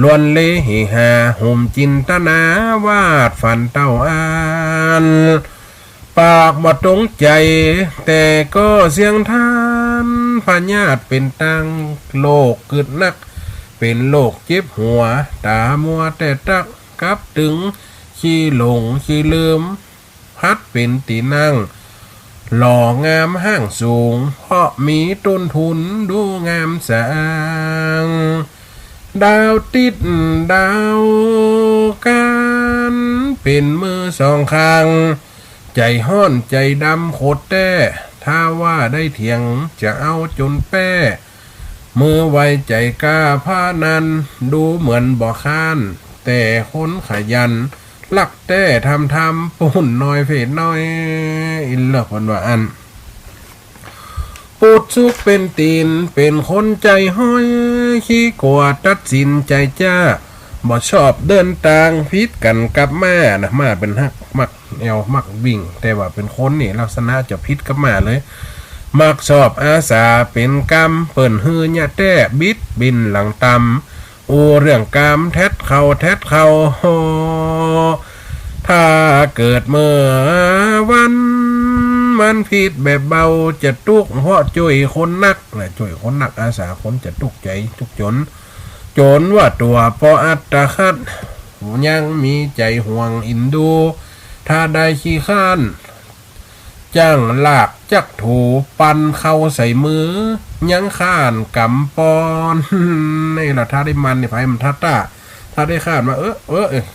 ล้วนเลเฮฮา หุมจินตนาวาดฝันเต้าอั้น ปากบ่ตรงใจ๋ แต่ก็เสี้ยงทาน พยาธิเป๋นตัง โรคกึดนัก เป๋นโรคเจ็บหัว ต๋ามัวแต่ตัก กับตึงขี้หลงขี้ลืม พัดเป๋นตี้นั่ง หล่องามห้างสูง เพราะมีต้นทุนดูงามสร้าง ดาวติ๊ดดาวก๋าน เป๋นมือสองข้าง ใจ๋ฮ้อนใจ๋ดำโขดแต๊ ถ้าว่าได้เถียง จะเอาจ๋นแป๊ มือไวใจ๋กล้าพานัน ดูเหมือนบ่ค้าน แต่คนขยัน ลักแต๊ทำธรรม ปูนน้อยเพศน้อย อินเลิกเปิ้นว่าอั้น ปูดซุกเป๋นตี๋น เป๋นคนใจ๋ฮ้อย ขี้กั๋วตัดสินใจ๋จ๊า บ่ชอบเดินตาง ผิดกั๋นกับม้านะ ม้าเป๋นฮัก มักแอ่ว มักวิ่ง แต่ว่าเป๋นคนนี่ลักษณะจะผิดกับม้าเลย มักชอบอาสาเป๋นกำ เปิ้นหื้อเยียะแต๊ บิดบินหลังต่ำ อู้เรื่องกำแท็ดเข้าแท็ดเข้า ถ้าเกิดเมื่อวัน มันผิดแบบเบา จะตุ๊กเพราะจ้วยคนนักนะ จ้วยคนนัก อาสาคนจะตุ๊กใจ๋ตุ๊กจ๋น จ๋นว่าตั๋วปออัตคัด ยังมีใจ๋ห่วงอินดู ถ้าได้ขี้ค้าน จ้างลากจักถู ปันเข้าใส่มือ ยังค้านกำปอน นี่ละ ถ้าได้มันนี่ ใผมันทัดต้า ถ้าได้ค้านมา เออ เออ เออ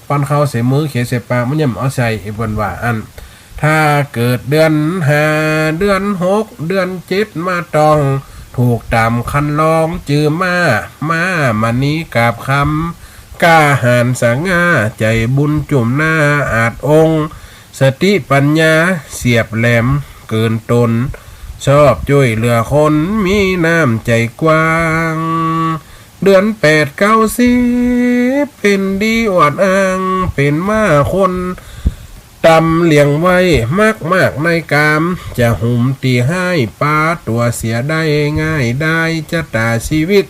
ปันเข้าใส่มือ เขียใส่ปาก มันย่อมเอาใส่ เปิ้นว่าอั้น ถ้าเกิดเดือนห้า เดือนหก เดือนเจ็ดมาต้อง ถูกต๋ามคันลองจื้อม้า ม้ามณีกาบคำ กล้าหาญสง่า ใจ๋บุญจุ่มหน้าอาจองค์ สติปัญญาเสียบแหลมเกินต๋น ชอบจ้วยเหลือคนมีน้ำใจ๋กว้าง เดือนแปด เก้า สิบ เป๋นดีอวดอ้าง เป๋นม้าคนตำเลี้ยงไว้ มักมากในกาม จะหุมตี้ฮ้าย ปาตั๋วเสียได้ง่ายดาย จะต๋าชีวิต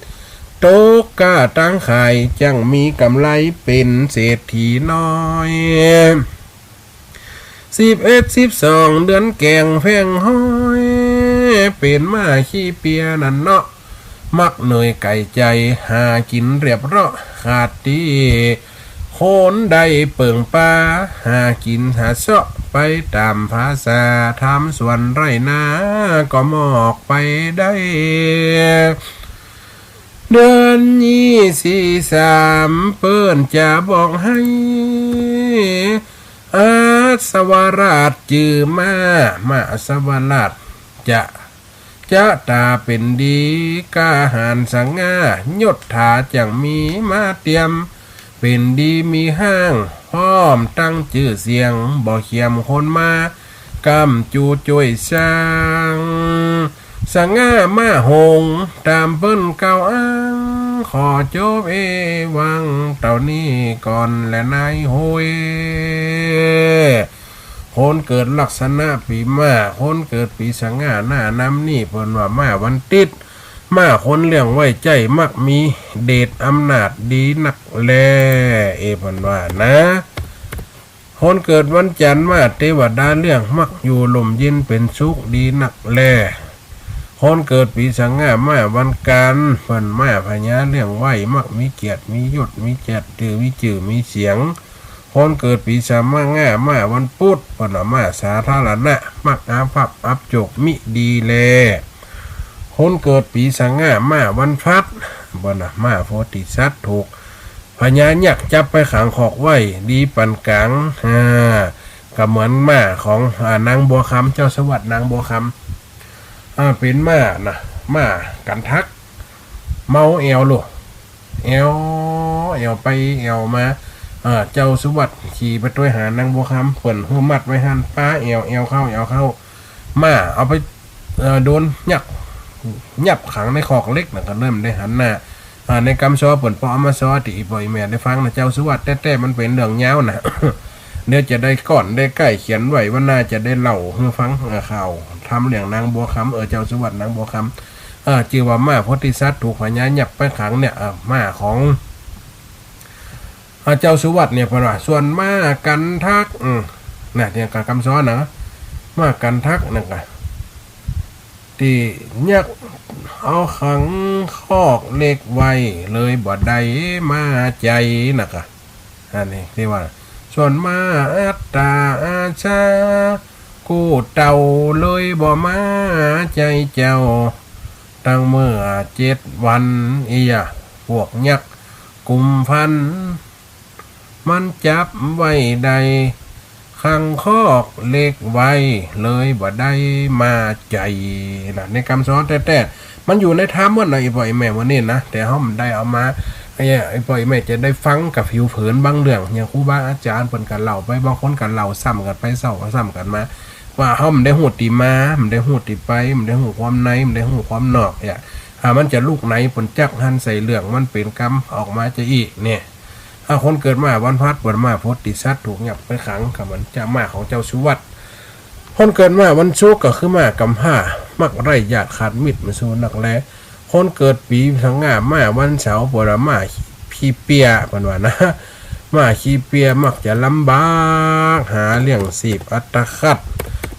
ตกก้าตังข่าย จั้งมีก๋ำไรเป๋นเศรษฐีน้อย สิบเอ็ด สิบสอง เดือนแก่งแพ่งฮ้อย เป๋นม้าขี้เปียนั่นเนาะ มักเหนื่อยไก๋ใจ๋ หากิ๋นเรียบเราะ ขาดตี้ค คนได้เปิ่งปา หากิ๋นหาเซาะไปต๋ามภาษา ทำสวนไร่นาก็มอกไปได้ เดือนยี่สี่สาม เปิ้นจะบอกให้ อัศวราชจื้อม้า ม้าอัศวราชจะ จะต๋าเป๋นดี กล้าหาญสง่า ยศถาจั่งมีมาเตียม เป๋นดีมีห้าง พร้อมตั้งจื้อเสียง บ่เขียมคนมา ก้ำจูจ้วยสร้าง สง่าม้าหงส์ ต๋ามเปิ้นกล่าวอ้าง ขอจบเอวังเต้านี้ก่อนแลนายโฮย คนเกิดลักษณะปี๋ม้า คนเกิดปี๋สง่าหน้านำนี่ เปิ้นว่าม้าวันติ๊ด ม้าคนเลี้ยงไว้ใจ๊ มักมีเดชอำนาจดีนักแล เอ เปิ้นว่านะ คนเกิดวันจันทร์ ม้าเตวดาเลี้ยง มักอยู่ร่มเย็นเป๋นสุขดีนักแล คนเกิดปี๋สง่า ม้าวันกัน เปิ้นม้าพญาเลี้ยงไว้ มักมีเกียรติมียศ มีเกียรติ มีจื้อมีเสียง คนเกิดปี๋สง่า ม้าวันปุธ เปิ้นว่าม้าสาธารณะ มักอับพับอับโจกมิดีแล คนเกิดปี๋สง่า ม้าวันพลัส เปิ้นว่าม้าโพธิสัตว์ ถูกพญายักษ์จับไปขังคอกไว้ ดีปานก๋าง อ่า ก็เหมือนม้าของ อ่า นางบัวคำ เจ้าสวัสดิ์นางบัวคำ อ่า เป๋นม้านะ ม้ากันทัก เมาแอ่วโลด แอ่ว แอ่วไปแอ่วมา อ่า เจ้าสวัสดิ์ขี่ไปตวยหานางบัวคำ เปิ้นหื้อมัดไว้หั้น ปาแอ่ว แอ่วเข้า แอ่วเข้า ม้าเอาไป เอ่อ โดนยักษ์ยับขังในคอกเหล็กนะ ก็เลยบ่ได้หันหน้า อ่า ในกำซ้อเปิ้นปอเอามาซ้อตี้อี่ป้ออี่แม่ได้ฟังนะ เจ้าสวัสดิ์แต๊ๆ มันเป๋นเรื่องยาวนะ เดี๋ยวจะได้ก้อนได้ใก้เขียนไว้ วันหน้าจะได้เล่าหื้อฟัง เอ่อ ข่าวธรรมเรื่องนางบัวคำ เออ เจ้าสวัสดิ์นางบัวคำ เออ จื้อว่าม้าโพธิสัตว์ถูกพญายักษ์ไปขังเนี่ย เออ ม้าของ อ่า เจ้าสุวัตเนี่ยเปิ้นว่า ส่วนม้ากันทัก อืม นะ เนี่ยก็กำซ้อนนะ ม้ากันทักนั่นก็ ตี้ยักษ์เอาขังคอกเหล็กไว้ เลยบ่ได้มาใจ๋นะก็ อันนี้ตี้ว่า ส่วนม้าอัตตาอาชา กู้เต้าเลยบ่มาใจ๋เจ้า ตั้งเมื่อเจ็ดวัน เอียะ พวกยักษ์กุมฟัน มันจับไว้ได้ ขังคอกเหล็กไว้ เลยบ่ได้มาใจ๋นะ ในกำซ้อนแต๊ๆ มันอยู่ในธรรมหมดนะ อี่ป้ออี่แม่ วันนี้นะ แต่เฮาบ่ได้เอามา ไอ้ อี่ป้ออี่แม่จะได้ฟังกับผิวเผินบางเรื่อง อย่างครูบาอาจ๋ารย์เปิ้นก็เล่าไป บางคนก็เล่าซ้ำกั๋นไป เล่าซ้ำกั๋นมา ว่าเฮาบ่ได้ฮู้ตี้มา บ่ได้ฮู้ตี้ไป บ่ได้ฮู้ความใน บ่ได้ฮู้ความนอก เนี่ย อ่า มันจะลุกไหนเปิ้นจักหันใส่เรื่อง มันเป๋นกำออกมาจะอี้ เนี่ย อ่า คนเกิดม้าวันพลัส เปิ้นม้าโพธิสัตว์ถูกยักษ์ไปขัง ก็เหมือนจะม้าของเจ้าสุวัต คนเกิดม้าวันศุกร์ก็คือม้ากำพร้า มักไร้ญาติขาดมิตรมาสู่นักแล คนเกิดปี๋สง่า ม้าวันเสาร์ เปิ้นว่าม้าขี้เปีย เปิ้นว่านะ ม้าขี้เปียมักจะลำบาก หาเลี้ยงชีพอัตคัด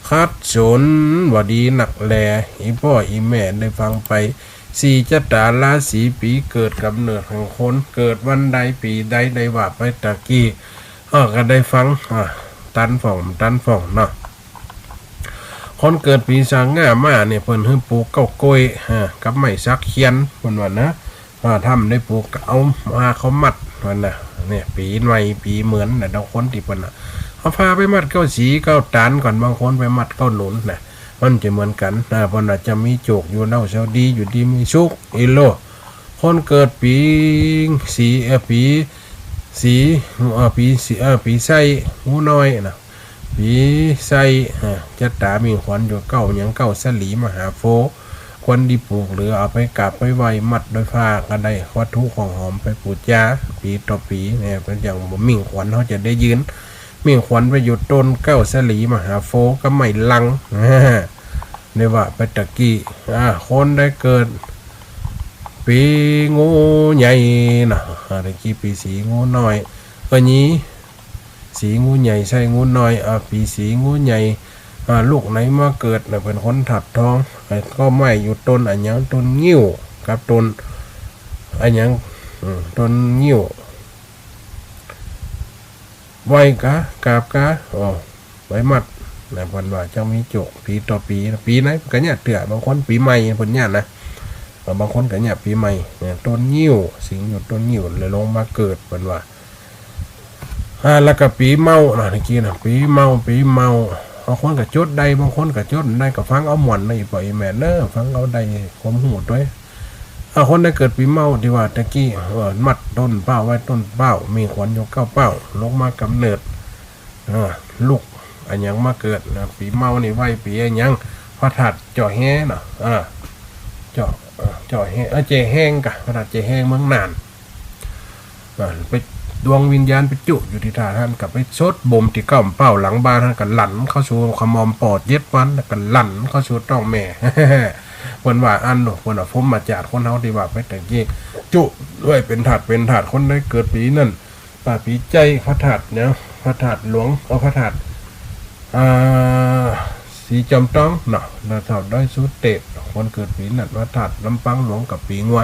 ขัดสน บ่ดีนักแล อี่ป้ออี่แม่ได้ฟังไป สี่ จะต๋าราศีปี๋เกิดกำเนิดของคน เกิดวันใดปี๋ใดได้ว่าไปตะกี้ เออ ก็ได้ฟัง อ่า ตันฝ่อง ตันฝ่องเนาะ คนเกิดปี๋สง่าม้าเนี่ย เปิ้นหื้อปลูกเก๊ากล้วย อ่า กับไม้สักเขียน เปิ้นว่านะ อ่า ถ้าบ่ได้ปลูกก็เอามาเข้ามัด เปิ้นนะ เนี่ย ปี๋ใหม่ ปี๋เหมือนนะ บางคนตี้เปิ้นนะ เอาผ้าไปมัดเก๊าสีเก๊าต๋านก่อน บางคนไปมัดเก๊าหนุนนะ มันจะเหมือนกั๋น อ่า เปิ้นว่าจะมีโจคอยู่เล่าเซาดี อยู่ดีมีสุข อีโล คนเกิดปี๋สี เอ่อ ปี๋สี เอ่อ ปี๋สี เอ่อ ปี๋ไส้ งูน้อยนะ ปี๋ไส้ อ่า จะต๋ามิ่งขวัญอยู่เก๊าหยัง เก๊าสาลีมหาโพธิ์ ควรดีปลูกหรือเอาไปกราบไปไหว้ มัดด้วยผ้าก็ได้ วัตถุของหอมไปปู๋จา ปี๋ต่อปี๋ เนี่ย เปิ้นยังบ่มิ่งขวัญเฮาจะได้ยืน มิ่งขวัญไปอยู่ต้นเก๊าสาลีมหาโพธิ์กับไม้ลัง ได้ว่าไปตะกี้ อ่า คนได้เกิดปี๋งูใหญ่นะ อ่า ตะกี้ปี๋สีงูน้อย ก็นี้ สีงูใหญ่ไส้งูน้อย อ่า ปี๋สีงูใหญ่ อ่า ลูกไหนมาเกิดนะ เปิ้นคนทับทอง อ่า ก็ไม้อยู่ต้นอะหยัง ต้นงิ้ว กับต้นอะหยัง อืม ต้นงิ้ว ไหว้กา กราบกา โอ้ ไหว้หมัด นะ เปิ้นว่าจักมีจุ ปีต่อปีนะ ปีไหนก็เยียะเตื้อ บางคนปี๋ใหม่เปิ้นเยียะนะ เออ บางคนก็เยียะปี๋ใหม่ เนี่ย ต้นงิ้ว สิงห์อยู่ต้นงิ้ว เลยลงมาเกิด เปิ้นว่า อ่า แล้วก็ปี๋เมานะ ตะกี้นะ ปี๋เมา ปี๋เมา บางคนก็จุดได้ บางคนก็จุดบ่ได้ ก็ฟังเอาม่วนนะ อี่ป้ออี่แม่เนอะ ฟังเอาได้ความฮู้ตวย อ่า คนได้เกิดปี๋เมาตี้ว่าตะกี้ เออ หมัดต้นเป๊า ไหว้ต้นเป๊า มีขวัญอยู่เก้าเป๊า ลงมากำเนิด เออ ลูกอะหยังมาเกิดนะ ปี๋เมานี่ไหว้ปี๋อะหยัง พระธาตุเจาะแฮเนาะ เออ เจาะ เออ เจาะแฮ เออ แจแฮงก่ะ พระธาตุแจแฮงเมืองน่าน อ่า ไป ดวงวิญญาณไปจุอยู่ตี้ธาตุหั้น ก็ไปสวดบ่มตี้เก๊าเป๊าหลังบ้านหั้น ก็ลั่นเข้าสู่ขมอมป้อเจ็ดวัน แล้วก็ลั่นเข้าสู่ต๊องแม่ เปิ้นว่าอั้นเนาะ เปิ้นว่าพรหมจารีย์คนเฮาตี้ว่าไปตะกี้ จุไว้เป๋นธาตุเป๋นธาตุ คนได้เกิดปี๋นั้น อ่า ปี๋ใจ๊พระธาตุเนี่ย พระธาตุหลวง เออ พระธาตุ อ่า สีจอมต้องเนาะ แล้วเฒ่าดอยสุเตศ คนเกิดปี๋นั้น พระธาตุลำปางหลวงกับปี๋งัว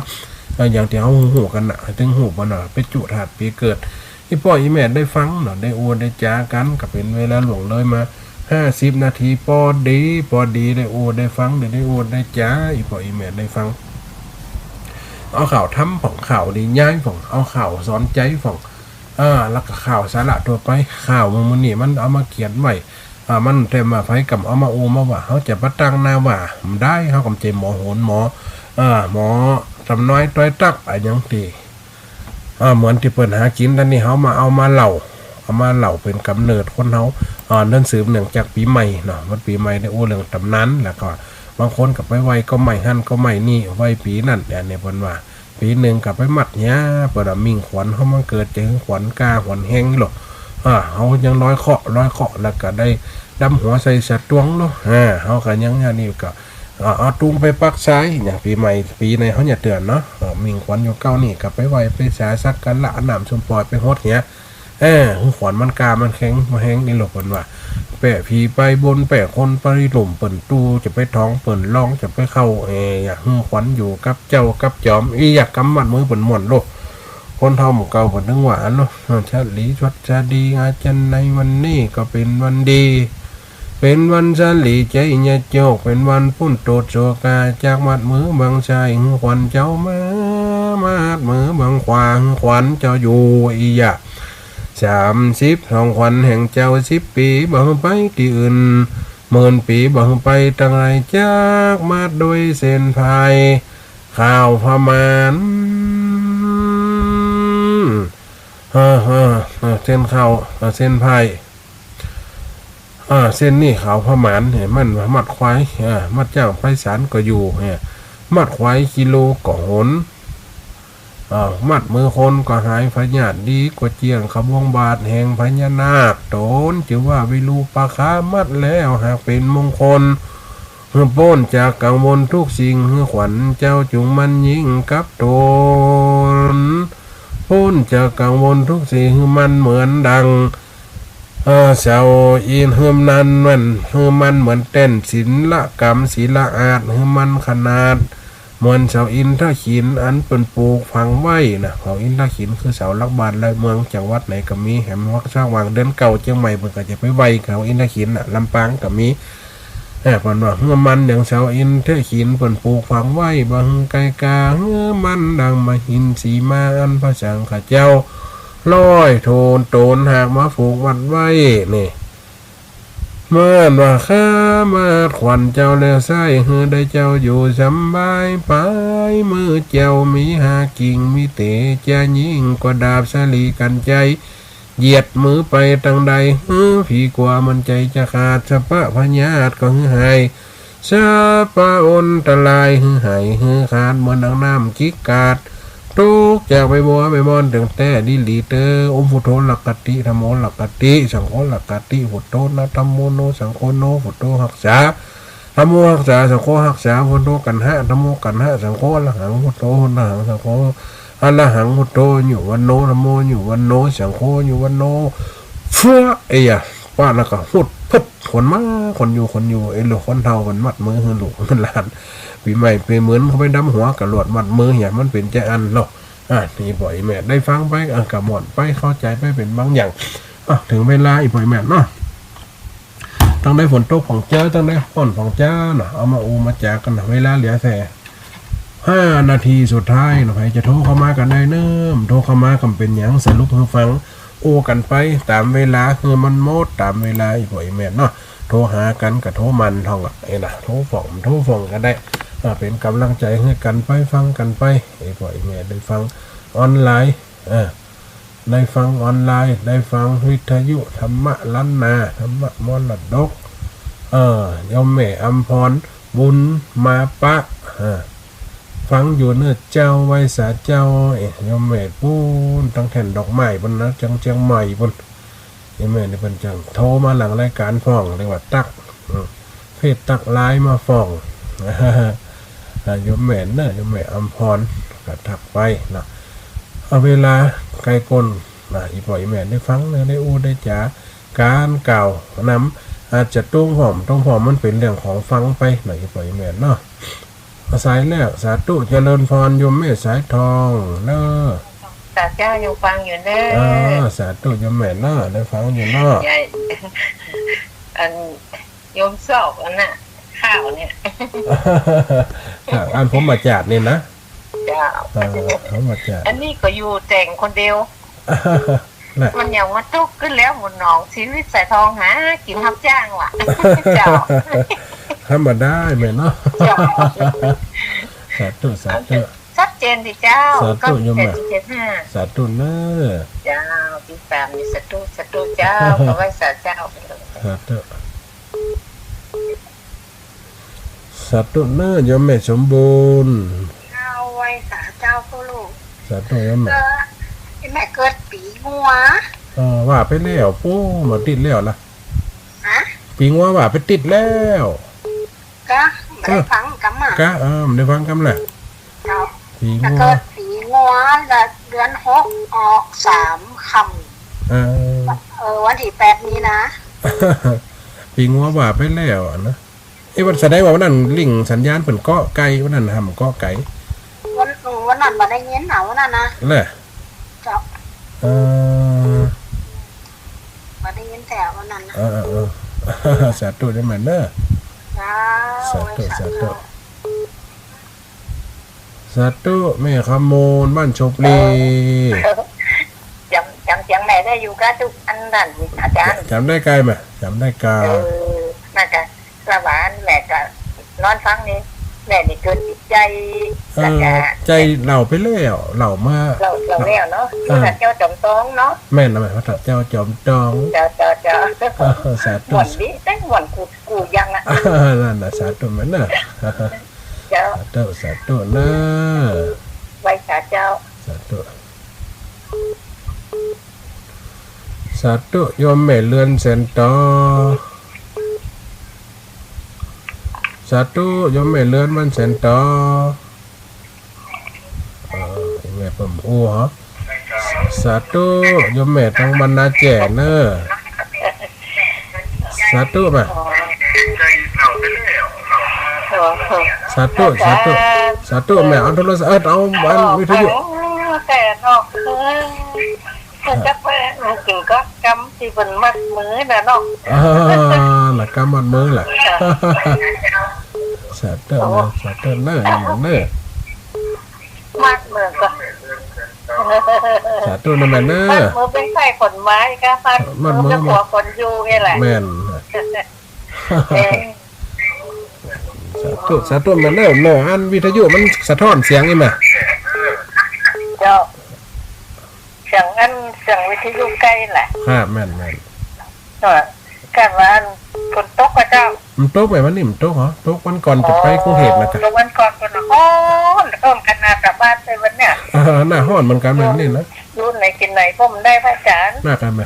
เออ อย่างตี้เฮาฮู้กั๋นน่ะ เถิงฮู้บ่เนาะ ไปจุธาตุปี๋เกิด อี่ป้ออี่แม่ได้ฟังเนาะ ได้อู้ได้จ๋ากั๋น ก็เป๋นเวลาล่วงเลยมาห้าสิบนาที ปอดี ปอดีได้อู้ได้ฟัง ได้ ได้อู้ได้จ๋า อี่ป้ออี่แม่ได้ฟัง เอาข่าวธรรมพ่อง ข่าวดีใหญ่พ่อง เอาข่าวสอนใจ๋พ่อง อ่า แล้วก็ข่าวสาระทั่วไป ข่าวมื้อนี้มันเอามาเขียนไว้ อ่า มันแต่มาไผก็เอามาอู้มาว่า เฮาจะบ่ตั้งหน้าว่า บ่ได้ เฮาก็บ่ใจ้หมอโหรา หมอ อ่า หมอตำนายตวยตัก อะหยังตี้ อ่า เหมือนตี้เปิ้นหากิ๋น ต๋อนนี้เฮามาเอามาเล่า เอามาเล่าเป๋นกำเนิดคนเฮา อ่า เนื่องสืบเนื่องจากปี๋ใหม่เนาะ วันปี๋ใหม่ได้อู้เรื่องต๋ำนาน แล้วก็บางคนก็ไปไหว้ก็ไหม้หั้นก็ไหม้นี่ ไหว้ปี๋นั้น อันนี้เปิ้นว่า ปี๋นึ่งก็ไปหมัดเหีย เปิ้นว่ามิ่งขวัญเฮามาเกิด จะหื้อขวัญก้าขวัญแฮงนี่ลอ อ่า เฮายังลอยเคราะห์ ลอยเคราะห์ แล้วก็ได้ดำหัวใส่สะตวงลอ อ่า เฮาก็ยังอย่างนี้ก็ อ่า เอาตุงไปปักทราย อย่างปี๋ใหม่ ปี๋ในเฮาเยียะเตื้อเนาะ เออ มิ่งขวัญอยู่เก๊านี่ก็ไปไหว้ไปสาสักการะ เอาน้ำส้มป่อยไปหดเหีย เออ หื้อขวัญมันก้ามันแฮง มันแฮงนี่ลอ เปิ้นว่า แป้ผีไปบน แป้คนไปลุ่ม เปิ้นตู้จะไปถอง เปิ้นลองจะไปเข้า เออ อยากหื้อขวัญอยู่กับเจ้ากับจอม อี้ยะ กำหมัดมือเปิ้นม่วนลอ คนเฒ่าหมู่เก่าเปิ้นเถิงว่าอั้นลอ เออ ชาติหลีชดชาดี อาจันในวันนี้ก็เป๋นวันดี เป๋นวันสาลีชัยยะโจก เป๋นวันป๊นโต้ษโศกา จักหมัดมือบังซ้าย หื้อขวัญเจ้ามา หมัดมือบังขวา หื้อขวัญเจ้าอยู่ อี้ยะ สามสิบสองขวัญแห่งเจ้า สิบปี๋บ่หื้อไปตี้อื่น หมื่นปี๋บ่หื้อไปตางใด จักหมัดโดยเส้นพาย ข่าวพม่าน เออ เออ เออ เส้นข่าว เออ เส้นพาย อ่า เส้นนี้ข่าวพม่านเนี่ย มันหมัดควาย อ่า หมัดจ๊างไปศาลก็อยู่ เนี่ย หมัดควายกิโลก็หน อ่า หมัดมือคนก็หายพยาธิ ดีกว่าเจี้ยงขบวงบาทแห่งพญานาค ต๋นจื้อว่าวิรูปคา หมัดแล้วหากเป๋นมงคล หื้อป๊นจากกังวลทุกสิ่ง หื้อขวัญเจ้าจุ่งมั่นยิ่งกับต๋น ป๊นจากกังวลทุกสิ่ง หื้อมั่นเหมือนดัง เออ เสาอินทร์ หื้อมั่นเหมือน หื้อมั่นเหมือนแต้นศิลกรรม ศิลาอาสน์ หื้อมั่นขนาด เหมือนเสาอินทขิลอันเปิ้นปลูกฝังไว้นะ เสาอินทขิลคือเสาหลักบ้านหลักเมือง จังหวัดไหนก็มี แหมฮอกซากวางเดือนเก้าเจียงใหม่เปิ้นก็จะไปไหว้เสาอินทขิลน่ะ ลำปางก็มี เออ เปิ้นว่าหื้อมั่นอย่างเสาอินทขิลเปิ้นปลูกฝังไว้ บ่หื้อไก่กา หื้อมั่นดังมหินสีมาอันพระสังฆเจ้า ร้อยโทนโตนหากมาผูกมัดไว้ นี่ เมื่อนว่าข้ามาดขวัญเจ้าแล้วไส้ หื้อได้เจ้าอยู่สำบายไป มื้อเจ้ามีหากิ่ง มีเต๋จะยิ่งกว่าดาบสาลีกัญไชย เหยียดมือไปตางใด หื้อผีกั๋วมันใจจะขาด สะปะพยาธิก็หื้อหาย สะปะอันตรายหื้อหายหื้อขาด เหมือนดังน้ำกิกกาด ตกจากใบบัวใบม่อน ตึงแต่ดีหลีเตอ โอม พุทโธ รักขติ ธัมโม รักขติ สังโฆ รักขติ พุทโธ นะ ธัมโม โน สังโฆ โน พุทโธ รักษา ธัมโม รักษา สังโฆ รักษา พุทโธ กัณหะ ธัมโม กัณหะ สังโฆ อรหัง พุทโธ อรหัง สังโฆ อรหัง พุทโธ อายุวัณโณ ธัมโม อายุวัณโณ สังโฆ อายุวัณโณ ฟัว เอียะ ปะแล้วก็หุดพึด ขนมา ขนอยู่ ขนอยู่ ไอ้ลูกคนเฒ่ามันมัดมือหื้อลูกหื้อหลาน ปี๋ใหม่ปี๋หมื่นเขาไปดำหัวกะหลวดมัดมือเหีย มันเป๋นจาอั้นเนาะ อ่ะ นี่ป้ออี่แม่ได้ฟังไป อ่ะ กะม่วนไป เข้าใจ๋ไปเป๋นบางอย่าง อ่ะ เถิงเวลาอีกบ่อยแม่นเนาะ ตึงได้ฝนตกผ่องแจ้ว ตึงได้ฮ้อนผ่องแจ้วเนาะ เอามาอู้มาจ๋ากั๋นเนาะ เวลาเหลือแค่ห้านาทีสุดท้ายเนาะ ใผจะโทรเข้ามากั๋นได้เนาะ โทรเข้ามาก็บ่เป๋นหยัง สรุปหื้อฟัง อู้กั๋นไปต๋ามเวลา หื้อมันหมดต๋ามเวลาอีกบ่อยแม่นเนาะ โทรหากั๋นก็โทรมันท่องอะ เอ้ยนะ โทรฟ้อง โทรฟ้องกั๋นได้ อ่า เป๋นก๋ำลังใจ๋หื้อกั๋นไป ฟังกั๋นไป อีกบ่อยแม่นได้ฟังออนไลน์ เออ ได้ฟังออนไลน์ ได้ฟังวิทยุธรรมะล้านนา ธรรมะมรดก เออ โยมแม่อำพร บุญมาปะ เออ ฟังอยู่เน่อเจ้า ไหว้สาเจ้า เอ๊ะ โยมแม่ปู๊น ตังแท่นดอกไม้ปู๊นนะ จังเจียงใหม่ปู๊น โยมแม่นี่เปิ้นจังโทรมาหลังรายก๋านพ่อง เรียกว่าตั๊ก อืม เฟซตั๊กไลน์มาฟ้อง อ่า โยมแม่เน่อ โยมแม่อำพร ก็ตั๊กไปเนาะ เอาเวลาใก้ก้นนะ อีกบ่อยแม่นได้ฟังเน่อ ได้อู้ได้จ๋า ก๋านกล่าวนำ อาจจะตรงพร้อม ตรงพร้อม มันเป๋นเรื่องของฟังไปเนาะ อีกบ่อยแม่นเนาะ เอาสายแล้ว สาธุ เจริญพร โยมแม่สายทองเน่อ สาเจ้า ยังฟังอยู่เน่อ อ่า สาธุ โยมแม่เน่อ ได้ฟังอยู่เนาะ ยาย อัน โยมสอบอันน่ะ ข้าวเนี่ย ข้าวอันพรหมจารีย์นี่นะ เจ้า เออ พรหมจารีย์ อันนี้ก็อยู่แต่งคนเดียว น่ะ มันยังมาตุ๊กข์ขึ้นแล้วหมุนหนอง ชีวิตสายทองหากิ๋นฮับจ้างว่ะ เจ้า ธรรมดาแม่เนาะ เจ้า สาธุ สาธุ ชัดเจนสิเจ้า สาธุ เก้าสิบเจ็ด โยมแม่ เจ็ดห้า สาธุเน่อ เจ้า ติดต๋ามนี่ สาธุ สาธุเจ้า ขอไหว้สาเจ้า สาธุ สาธุเน่อ โยมแม่สมบูรณ์ เจ้า ไหว้สาเจ้าพ่อลูก สาธุ โยมแม่ เออ อีแม่เกิดปีงัว เออ ว่าไปแล้ว ปู๊ บ่ติดแล้วล่ะ ฮะ ปีงัวว่าไปติดแล้ว กะ บ่ได้ฟังกำอะ กะ เออ บ่ได้ฟังกำแหละ เจ้า ปีงัว แล้วเกิดปีงัว แล้วเดือนหกออกสามค่ำ เออ เออ วันตี้แปดนี้นะ ปีงัวว่าไปแล้วอะนะ เอ๊ะ วัน แสดงว่าวันนั้นลิงสัญญาณเปิ้นเกาะไกล วันนั้นหำเกาะไกล วัน วันนั้นบ่ได้ยินนะ วันนั้นนะ แหละ เจ้า เออ บ่ได้ยินแต๊วันนั้นนะ เออ เออ เออ สาธุเน่อแม่เน่อ เจ้า สาธุ สาธุ สาธุ แม่คำมูล บ้านโชคดี จ๋ำ จ๋ำเสียงแม่ได้อยู่กะ ตุ๊กอันนั้น อาจ๋ารย์ จ๋ำได้ไกลแม่ จ๋ำได้ไกล เออ นั่นกะ ละหวานแม่ก็นอนฟังนี่ แม่นี่เกิดติดใจ๋ เออ แล้วก็ ใจ๋เล่าไปแล้ว เล่ามา เล่า เล่าแล้วเนาะ เออ พระธาตุเจ้าจอมตองเนาะ แม่นนะแม่ พระธาตุเจ้าจอมตอง เจ้า เจ้า เจ้า เออ สาธุ ม่วนดี แต่ม่วนกู กูยังอะ นั่นน่ะ สาธุแม่เน่อ เจ้า สาธุ สาธุเน่อ ไหว้สาเจ้า สาธุ สาธุ โยมแม่เรือนแสนต๋อ สาธุ โยมแม่เรือนบ้านแสนต๋อ เออ แม่เปิ้นอู้เหรอ สาธุ โยมแม่ตังบ้านนาแจ้เน่อ สาธุแม่ สาธุ สาธุ สาธุแม่ เอาโทรศัพท์ เออ เอาอันวิทยุ แต่เนาะ เออ เพิ่นจะไป เออ กิ๋นก็กำตี้เปิ้นมัดมือน่ะเนาะ อ่า ละกำมัดมือแหละ สาธุเน่อ สาธุเน่อ อย่างเน่อ มัดมือก็ สาธุเน่อแม่เน่อ มัดมือเป๋นไส้ผลไม้ก็มัด มัดมือ มือเป๋นขัวคนอยู่นี่แหละ แม่น เออ สาธุ สาธุแม่เน่อ แม่ อันวิทยุมันสะท้อนเสียงนี่แม่ เจ้า เสียงอัน เสียงวิทยุใก้แหละ ครับ แม่น แม่น เออ กาดว่าอันฝนตกก็เจ้า มันตกแม่ วันนี้มันตกเหรอ ตกวันก่อนจะไปกรุงเทพฯนะกะ อ๋อ วันก่อนก็ฮ้อน ฮ้อนขนาดกลับบ้านไปวันเนี้ย อ่า หน้าฮ้อนเหมือนกั๋นแม่ วันนี้นะ อยู่ไหนกิ๋นไหนก็บ่ได้พระอาจ๋ารย์ น่ากั๋นแม่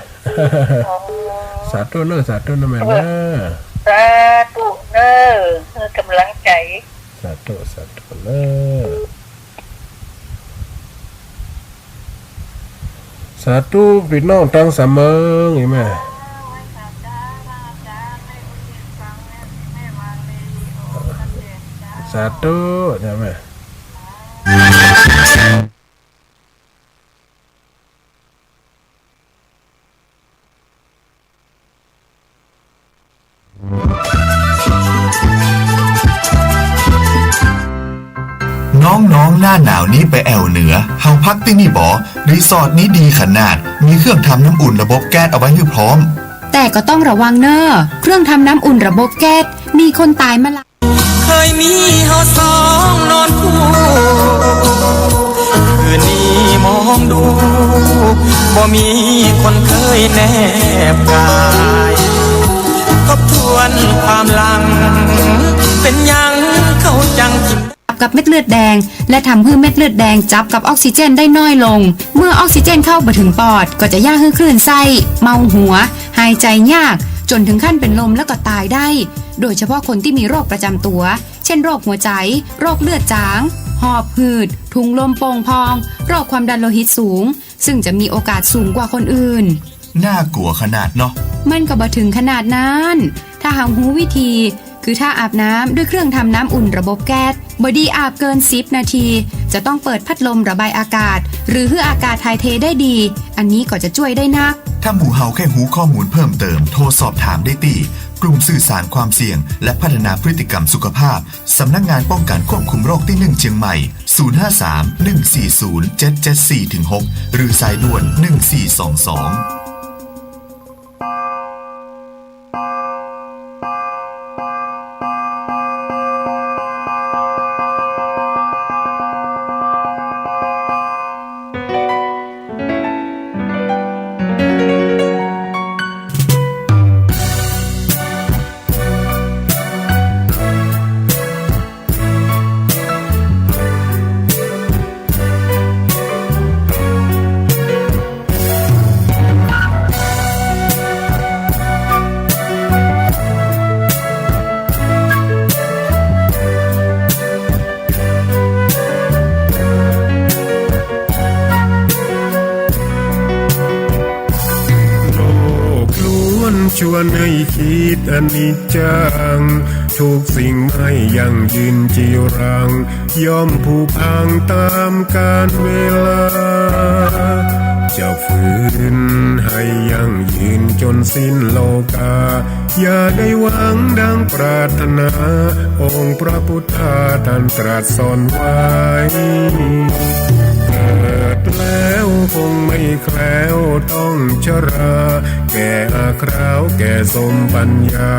อ๋อ สาธุเน่อ สาธุเน่อแม่เน่อ สาธุเน่อ เออ ก๋ำลังใจ๋ สาธุ สาธุเน่อ สาธุ ปี้น้องตังสามเมือง อีแม่ สาธุ ใจ้แม่ น้องๆ หน้าหนาวนี้ไปแอ่วเหนือ เฮาพักตี้นี่บ่ รีสอร์ทนี้ดีขนาด มีเครื่องทำน้ำอุ่นระบบแก๊สเอาไว้หื้อพร้อม แต่ก็ต้องระวังเน่อ เครื่องทำน้ำอุ่นระบบแก๊ส มีคนต๋ายมาหลาย เคยมีเฮาสองนอนคู่ คืนนี้มองดู บ่มีคนเคยแนบกาย ทบทวนความหลัง เป๋นหยังเขาจั่งกิ๋น กับเม็ดเลือดแดง และทำหื้อเม็ดเลือดแดงจับกับออกซิเจนได้น้อยลง เมื่อออกซิเจนเข้าบ่เถิงปอด ก็จะเยียะหื้อคลื่นไส้ เมาหัว หายใจ๋ยาก จ๋นเถิงขั้นเป๋นลมแล้วก็ต๋ายได้ โดยเฉพาะคนตี้มีโรคประจ๋ำตั๋ว เช่น โรคหัวใจ๋ โรคเลือดจ๋าง หอบหืด ถุงลมโป่งพอง โรคความดันโลหิตสูง ซึ่งจะมีโอกาสสูงกว่าคนอื่น น่ากลัวขนาดเนาะ มันก็บ่เถิงขนาดนั้น ถ้าเฮาฮู้วิธี คือถ้าอาบน้ำด้วยเครื่องทำน้ำอุ่นระบบแก๊ส บ่ดีอาบเกินสิบนาที จะต้องเปิดพัดลมระบายอากาศ หรือหื้ออากาศถ่ายเทได้ดี อันนี้ก็จะจ้วยได้นัก ถ้าหมู่เฮาใค่ฮู้ข้อมูลเพิ่มเติม โทรสอบถามได้ตี้ กลุ่มสื่อสารความเสี่ยง และพัฒนาพฤติกรรมสุขภาพ สำนักงานป้องกันควบคุมโรคตี้นึ่งเจียงใหม่ ศูนย์ห้าสาม หนึ่งสี่ศูนย์ เจ็ดเจ็ดสี่ ถึง หก หรือสายด่วน หนึ่งสี่สองสอง โลกล้วนชวนหื้อคิดอนิจจัง ทุกสิ่งไม่ยั่งยืนจีรัง ย่อมผุพังต๋ามกาลเวลา จะฝืนหื้อยั่งยืนจ๋นสิ้นโลกา อย่าได้หวังดังปรารถนา องค์พระพุทธาท่านตรัสสอนไว้ เกิดแล้วคงไม่แคล้วต้องชรา แก่อาคราวแก่สมปัญญา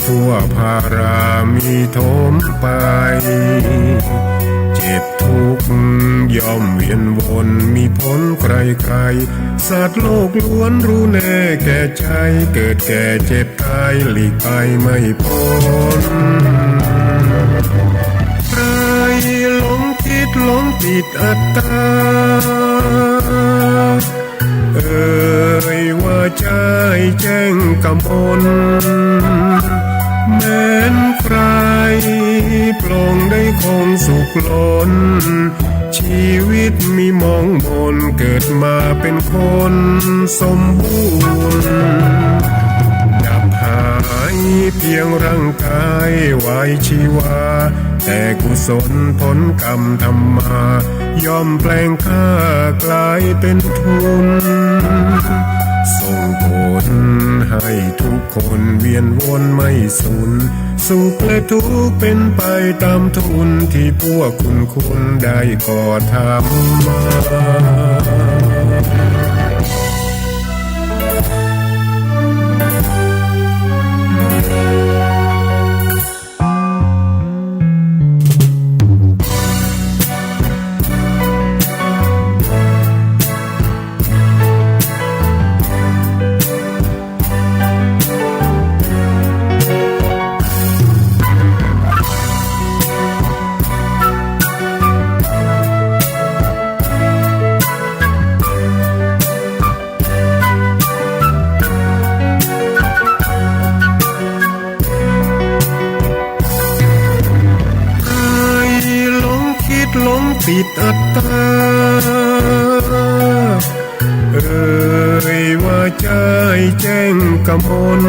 ทั่วพารามีโทมไป เจ็บทุกข์ย่อมเวียนวน มีผลใคร่ๆ สัตว์โลกล้วนรู้แน่แก่ใจ๋ เกิดแก่เจ็บต๋ายหลีกไปไม่ป๊น ใครหลงคิดหลงติดอัตตา เอ่ยว่าใจ้แจ้งกมล แม้นใครปลงได้คงสุขล้น ชีวิตมีหมองหม่น เกิดมาเป๋นคนสมบูรณ์ ดับหายเพียงร่างกายไว้ชีวา แต่กุศลผลกรรมทำมา ย่อมแปลงค่ากลายเป๋นทุน ส่งผลให้ทุกคนเวียนวนไม่สูญ สุขและทุกข์เป๋นไปต๋ามทุน ตี้พวกคุณคุณได้ก่อทำมา ใครหลงคิดหลงติดอัตตา เอ่ยว่าใจ้แจ้งกมล